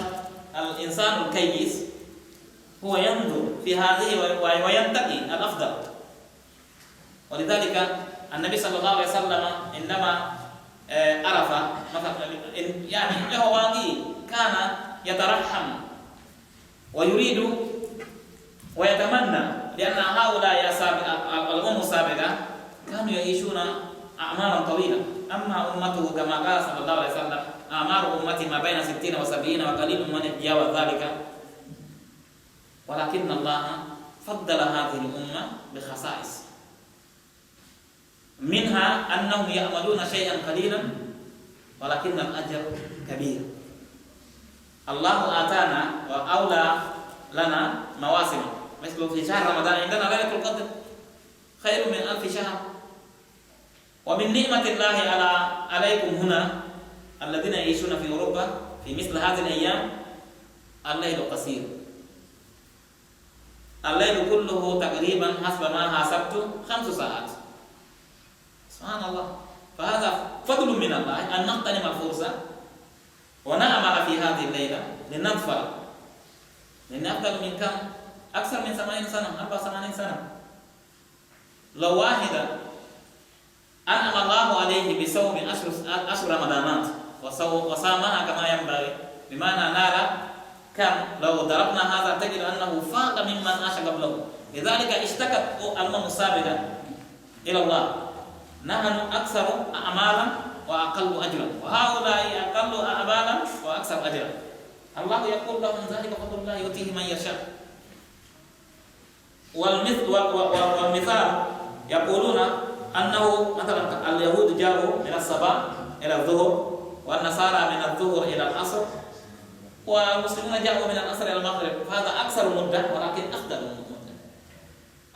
الإنسان الكيس هو ينظر في هذه و-، و-، وينتقي الأفضل. ولذلك النبي صلى الله عليه وسلم عندما eh, Arafa, masal, en, yani, ɓe o waagi, kana yatarahham wa yuridu wa yatamanna, li anna haula ya sabi-, al, al, al ummu sabiqa kanu yaishuna a'maran tawila. Amma ummatuhu, kama qala sallallahu alaihi wasallam, a'maru ummati ma baina sittina wa sab'ina wa qalilun man yatajawazu dhalika. Walakinna Allah faddala hadhihi al umma bi khasa'is. منها أنهم يعملون شيئا قليلا ولكن الأجر كبير. الله آتانا وأولى لنا مواسم، مثل في شهر رمضان عندنا ليلة القدر خير من ألف شهر. ومن نعمة الله على، عليكم هنا الذين يعيشون في أوروبا في مثل هذه الأيام الليل قصير. الليل كله تقريبا حسب ما حسبت خمس ساعات. سبحان الله. فهذا فضل من الله أن نغتنم الفرصة ونعمل في هذه الليلة لنظفر. لأن أفضل من كم؟ أكثر من ثمانين سنة، أربع وثمانين سنة. لو واحد أنعم الله عليه بصوم عشر، عشر رمضانات وصو-، وصامها كما ينبغي، بمعنى نال كم؟ لو ضربنا هذا تجد أنه فاق ممن عاش قبله. لذلك اشتكت الأمم السابقة إلى الله: نحن أكثر أعمالا وأقل أجرا، وهؤلاء أقل أعمالا وأكثر أجرا. الله يقول لهم: ذلك فضل الله يؤتيه من يشاء. والمث-، و-، و-، و-، والمثال يقولون أنه مثلًا اليهود جاءوا من الصباح إلى الظهر، والنصارى من الظهر إلى العصر، والمسلمون جاءوا من العصر إلى المغرب، فهذا أكثر مدة ولكن أفضل مدة.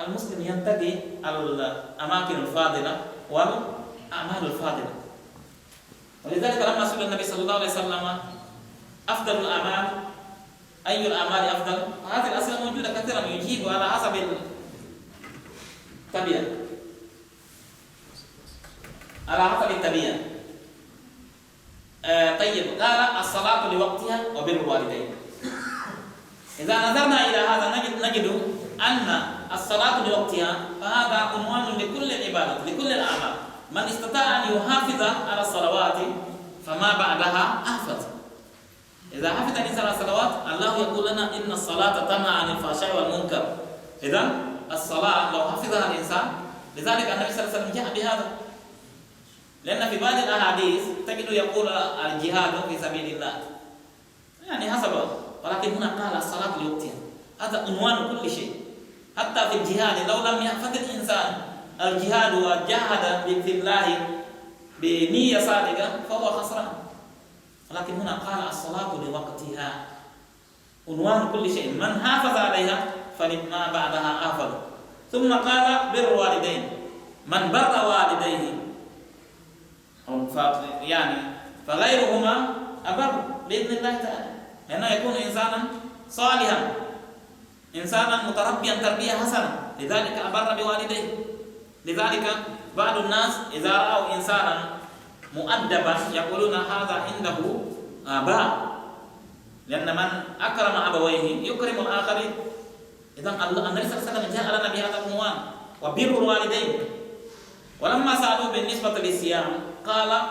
المسلم ينتقي الأماكن الفاضلة والأعمال الفاضلة. ولذلك لما سئل النبي صلى الله عليه وسلم: أفضل الأعمال، أي الأعمال أفضل؟ فهذه الأسئلة موجودة كثيرًا، يجيب على حسب الطبيعة، على حسب الطبيعة. آه، طيب، قال: الصلاة لوقتها وبر الوالدين. إذا نظرنا إلى هذا نجد، نجد أن الصلاة لوقتها فهذا عنوان لكل العبادات، لكل الأعمال. من استطاع أن يحافظ على الصلوات فما بعدها أحفظ. إذا حفظ الإنسان على الصلوات، الله يقول لنا: إن الصلاة تنهى عن الفحشاء والمنكر. إذن الصلاة لو حفظها الإنسان، لذلك النبي صلى الله عليه وسلم جاء بهذا. لأن في بعض الأحاديث تجد يقول: الجهاد في سبيل الله. يعني حسب، ولكن هنا قال الصلاة لوقتها. هذا عنوان كل شيء. حتى في الجهاد لو لم يحفظ الإنسان الجهاد وجاهد في الله بنية صادقة فهو خسران. ولكن هنا قال الصلاة لوقتها. عنوان كل شيء. من حافظ عليها فلما بعدها أفضل. ثم قال: بر الوالدين. من بر والديه ف-، يعني، فغيرهما أبر بإذن الله تعالى، لأنه يكون إنسانا صالحا، إنسانا متربيا تربية حسنة، لذلك أبر بوالديه. لذلك بعض الناس إذا رأوا إنسانا مؤدبا يقولون: هذا عنده آباء، لأن من أكرم أبويه يكرم الآخرين. إذن الله، النبي صلى الله عليه وسلم جاء لنا بهذا العنوان: وبر الوالدين. ولما سألوه بالنسبة للصيام، قال: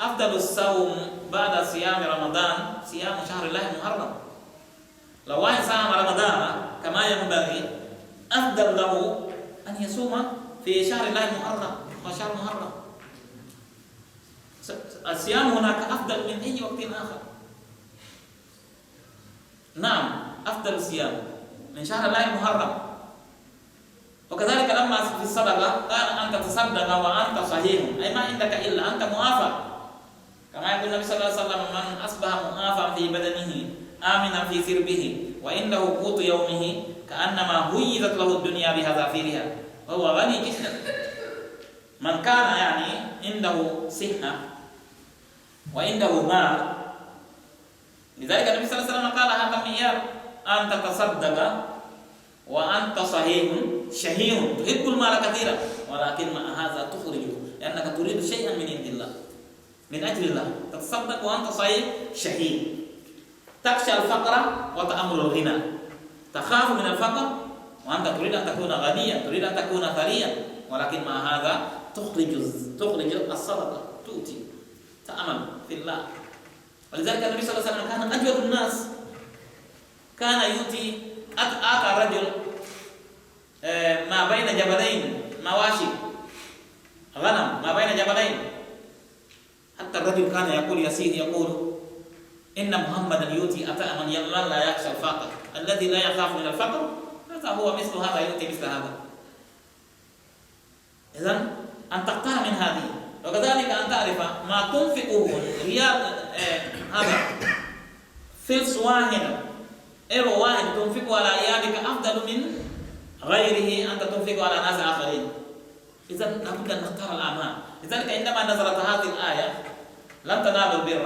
أفضل الصوم بعد صيام رمضان صيام شهر الله المحرم. لو واحد صام رمضان كما ينبغي، أفضل له أن يصوم في شهر الله المحرم، وشهر محرم. س-، الصيام هناك أفضل من أي وقت آخر. نعم، أفضل الصيام من شهر الله المحرم. وكذلك لما في الصدقة قال: أن تتصدق وأنت صحيح، أي ما عندك إلا أنت معافى. كما يقول النبي صلى الله عليه وسلم: من أصبح معافى في بدنه آمنا في سربه وعنده قوت يومه كأنما حيزت له الدنيا بحذافيرها، وهو غني جدا. من كان، يعني، عنده صحة وعنده مال، لذلك النبي صلى الله عليه وسلم قال هذا المعيار: أن تتصدق وأنت صحيح شحيح تحب المال كثيرا، ولكن مع هذا تخرجه لأنك تريد شيئا من عند الله، من أجل الله، تتصدق وأنت صحيح شحيح، تخشى الفقر وتأمل الغنى، تخاف من الفقر وأنت تريد أن تكون غنيا، تريد أن تكون ثريا، ولكن مع هذا تخرج، تخرج الصدقة، تؤتي. تعمل في الله. ولذلك النبي صلى الله عليه وسلم كان أجود الناس، كان يؤتي، أعطى رجل، آه، ما بين جبلين مواشي، غنم، ما بين جبلين. حتى الرجل كان يقول، يسير يقول: "إن محمدا يؤتي عطاء من ي-، من لا يخشى الفقر، الذي لا يخاف من الفقر، هذا هو مثل هذا يؤتي مثل هذا." إذن أن تختار من هذه، وكذلك أن تعرف ما تنفقه ريال، آه، هذا فلس واحد، إيرو واحد تنفقه على عيالك أفضل من غيره أنت تنفقه على ناس آخرين. إذن لابد أن نختار الأعمال. لذلك عندما نزلت هذه الآية، "لن تنالوا البر"،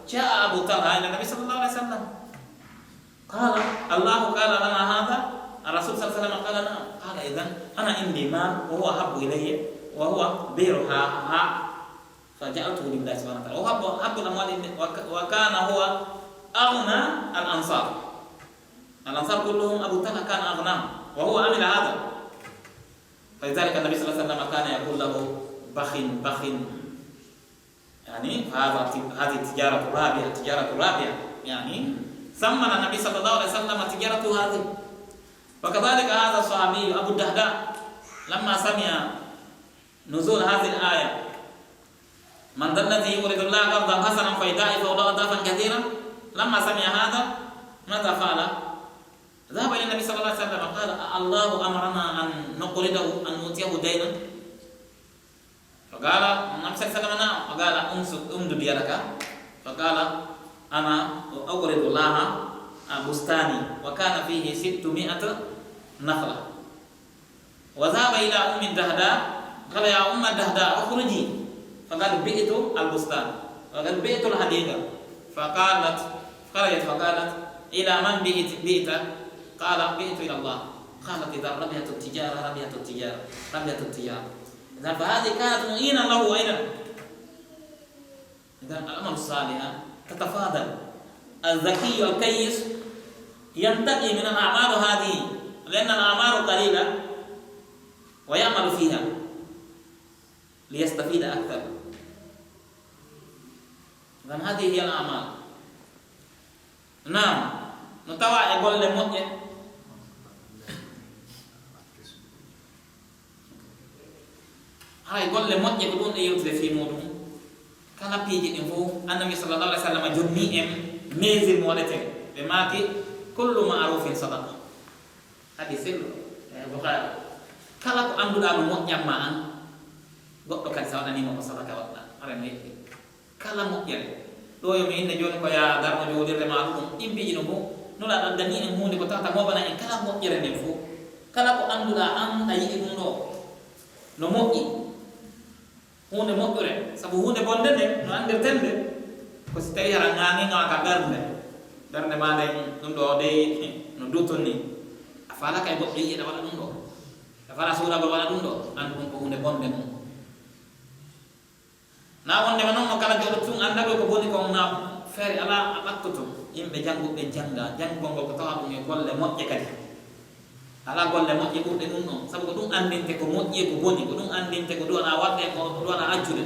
جاء أبو طلحة إلى النبي صلى الله عليه وسلم. قال: "الله قال لنا هذا؟" الرسول صلى الله عليه وسلم قال: "نعم." قال: "إذن أنا عندي مال وهو أحب إلي وهو بئر ها، ها، فجعلته لله سبحانه وتعالى." وهو أحب، أحب الأموال عند-، وك-، وكان هو أغنى الأنصار. الأنصار كلهم أبو طلحة كان أغناهم، وهو عمل هذا. فلذلك النبي صلى الله عليه وسلم كان يقول له: "بخ، بخ." يعني، فهذا ت-، هذه تجارة رابحة، تجارة رابحة. يعني، ثمن النبي صلى الله عليه وسلم تجارته هذه. وكذلك هذا الصحابي أبو الدهداء لما سمع نزول هذه الآية، "من ذا الذي يقرض الله قرضا حسنا فيضاعفه له أضعافا كثيرة؟" لما سمع هذا، ماذا فعل؟ ذهب إلى النبي صلى الله عليه وسلم، قال: "الله أمرنا أن نقرضه، أن نؤتيه دينا؟" فقال النبي صلى الله عليه وسلم: "نعم." فقال: "امس-، امدد يدك." فقال: "أنا أقرض الله بستاني، وكان فيه ستمائة نخلة." وذهب إلى أم الدهداء، قال: "يا أم الدهداء، اخرجي." فقال: "بعت البستان." فقال: "بعت الحديقة." فقالت، خرجت فقالت: "إلى من بعت، بعت؟" قال: "بعت إلى الله." قالت: "إذا ربحت التجارة، ربحت التجارة، ربحت التجارة." إذن فهذه كانت معينا له أيضًا. إذن الأعمال الصالحة تتفاضل. الذكي الكيس ينتقي من الأعمال هذه، لأن الأعمال قليلة ويعمل فيها ليستفيد أكثر. إذن هذه هي الأعمال. Naam, no tawaa e golle moƴƴe. Haray golle moƴƴe ko ɗun e yewtude fii muɗum. Kala piiji ɗin fow, Annabi sallallahu alaihi wasallam jonni en mesure mo waɗeten. Ɓe maaki, "Kullu ma'rufin sadaqa." Hadis selluɗo, eh, Bukhari. Kala ko annduɗaa no moƴƴan ma an, goɗɗo kadi sa waɗaniima ko sadaka waɗɗaa, haray no yeɗɗi. Kala moƴƴere. Ɗoo yo mi inne jooni ko yaa darno jowlirde maa ɗum, ɗin piiji ɗum fow. Nulaaɗo addanii en huunde ko tawata mooɓana en kala moƴƴere nden fow. Kala ko annduɗaa an a yiɗi ɗum ɗoo, no moƴƴi. Huunde moƴƴure, sabu huunde bonde nden, no anndirten nde, ko si tawii hara ŋaaŋiiŋaa ka ɓernde. Ɓernde maa nden, ɗum ɗoo dey, no duutun nii. A faalaaka e goɗɗo yi'e ɗa waɗa ɗum ɗoo. A faalaa suuɗagol waɗa ɗum ɗoo, anndu ɗum ko huunde bonde mum. Naa wonndema non no kala joɗo tun anndagol ko boni kon, naa feere alaa a ɓattoto yimɓe jannguɓe ɓen jannga. Janngugol ngol ko tawa ɗum e golle moƴƴe kadi. Alaa golle moƴƴe ɓurɗe ɗum ɗon, sabu ko ɗum anndinte ko moƴƴi e ko boni, ko ɗum anndinte ko duwanaa waɗde, ko duwanaa accude.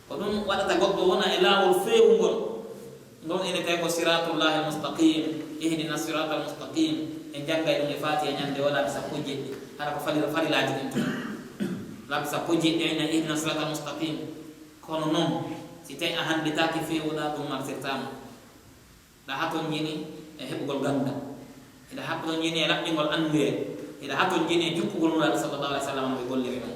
Ko ɗum waɗata goɗɗo wona e laawol feewungol. Ngon ene tawi ko siratullahi almustaqim, ihdina sirata almustaqim. En janngay ɗum e Fatiha ñande o laabi sappo e jeɗɗi. Hara ko fali-, farilaaji ɗin tun. Laabi sappo e jeɗɗi, en ihdina sirata almustaqim. Kono non, si tawi a hannditaaki feewuɗaa, ɗum marsirtaama. Hiɗa hatonjini e heɓugol ganndal. Hiɗa hatonjini e laɓɓingol annduye. Hiɗa hatonjini e jukkugol Nulaaɗo sallallahu alaihi wasallam no ɓe golliri non.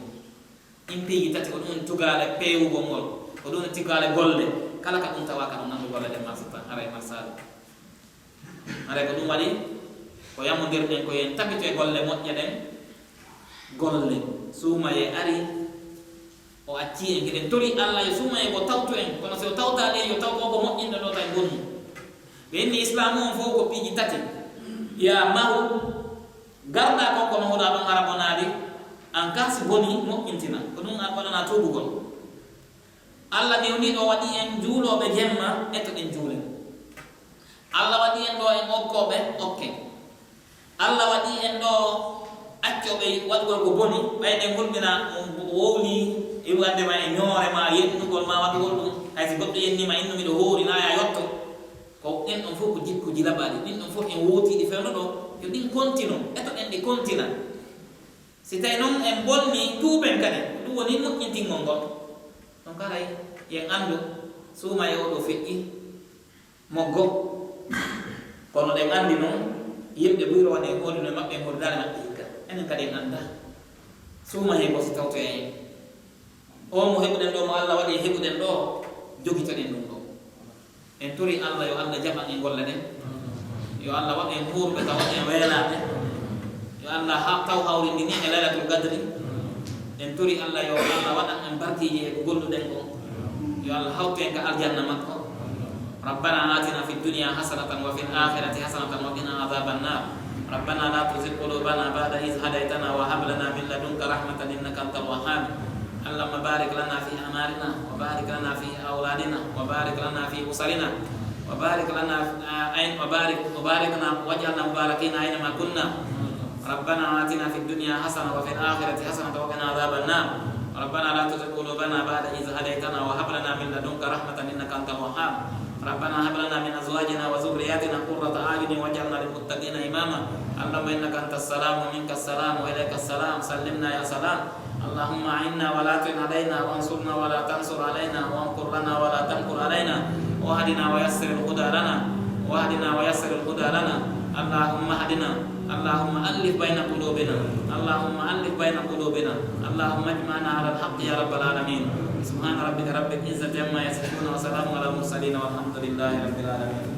Ɗin piiji tati ko ɗum woni tugaale peewugol ngol, ko ɗum woni tugaale golle. Kala ka ɗum tawaa ka ɗum, anndu golle ɗen marsata, haray marsaali. Haray ko ɗum waɗi ko yamondirɗen ko yo en tabito e golle moƴƴe ɗen. Golle, suumayee ari, o accii en, hiɗen torii Alla yo suumayee ko tawtu en, kono si o tawtaali en, yo taw ko ko moƴƴinɗo ɗoo tawi bonnu. Ɓe inni Islaamu on fow ko piiji tati. Yo a mahu, garɗaa kon ko mahuɗaa ɗon hara bonaali, an kaa si bonii, moƴƴintina. Ko ɗum an waɗanaa tuubugol. Alla newniiɗo waɗi en juulooɓe jemma, etoɗen juulen. Alla waɗi en ɗoo en okkooɓe, okken. Alla waɗi en ɗoo accooɓe waɗugol ko boni, ɓay ɗen hulɓina, wowlii, e wonde ma e ñoore ma, yeɗnugol ma waɗugol ɗum. Hay si goɗɗo yennii ma innu miɗo hoori, naa yaa yotto. Ko ɗen ɗon fof ko jikkuuji labaaɗi, ɗin ɗon fof en wootii ɗi fewndo ɗoo, yo ɗin kontino, etoɗen ɗi kontina. Si tawii non en bonnii, tuuben kadi, ko ɗum woni moƴƴintingol ngol. Donc haray, yo en anndu, suumayee oo ɗoo feƴƴi, moggo. Kono ɗen anndi non, yimɓe buy rowane e hoolino e maɓɓe, e hooldaare maɓɓe hikka. Enen kadi en anndaa. Suumayee ko si tawtoyay en. Oo mo heɓuɗen ɗoo, mo Alla waɗi heɓuɗen ɗoo, jogitoɗen ɗum ɗoo. En torii Alla yo Alla jaɓan en golle ɗen. Yo Alla waɗu en huuruɓe tawa en weelaaɓe. Yo Alla ha-, taw hawrindini e Laylatul Qadri. En torii Alla yo Alla waɗan en barkiiji e ko golluɗen kon. Yo Alla hawtu en ka aljanna makko. ربنا آتنا في الدنيا حسنة وفي الآخرة حسنة وقنا عذاب النار. ربنا لا تزغ قلوبنا بعد إذ هديتنا وهب لنا من لدنك رحمة إنك أنت الوهاب. اللهم بارك لنا في أعمارنا وبارك لنا في أولادنا وبارك لنا في أسرنا وبارك لنا في، آه، أين، وبارك، وباركنا واجعلنا مباركين أينما كنا. ربنا آتنا في الدنيا حسنة وفي الآخرة حسنة وقنا عذاب النار. ربنا لا تزغ قلوبنا بعد إذ هديتنا وهب لنا من لدنك رحمة إنك أنت الوهاب. ربنا هب لنا من أزواجنا وذرياتنا قرة أعين واجعلنا للمتقين إماما. اللهم إنك أنت السلام ومنك السلام وإليك السلام. سلمنا يا سلام. اللهم أعنا ولا تعن علينا وانصرنا ولا تنصر علينا وامكر لنا ولا تمكر علينا واهدنا ويسر الهدى لنا واهدنا ويسر الهدى لنا. اللهم اهدنا. اللهم ألف بين قلوبنا. اللهم ألف بين قلوبنا. اللهم اجمعنا على الحق يا رب العالمين. سبحان ربك رب العزة عما يصفون وسلام على المرسلين والحمد لله رب العالمين.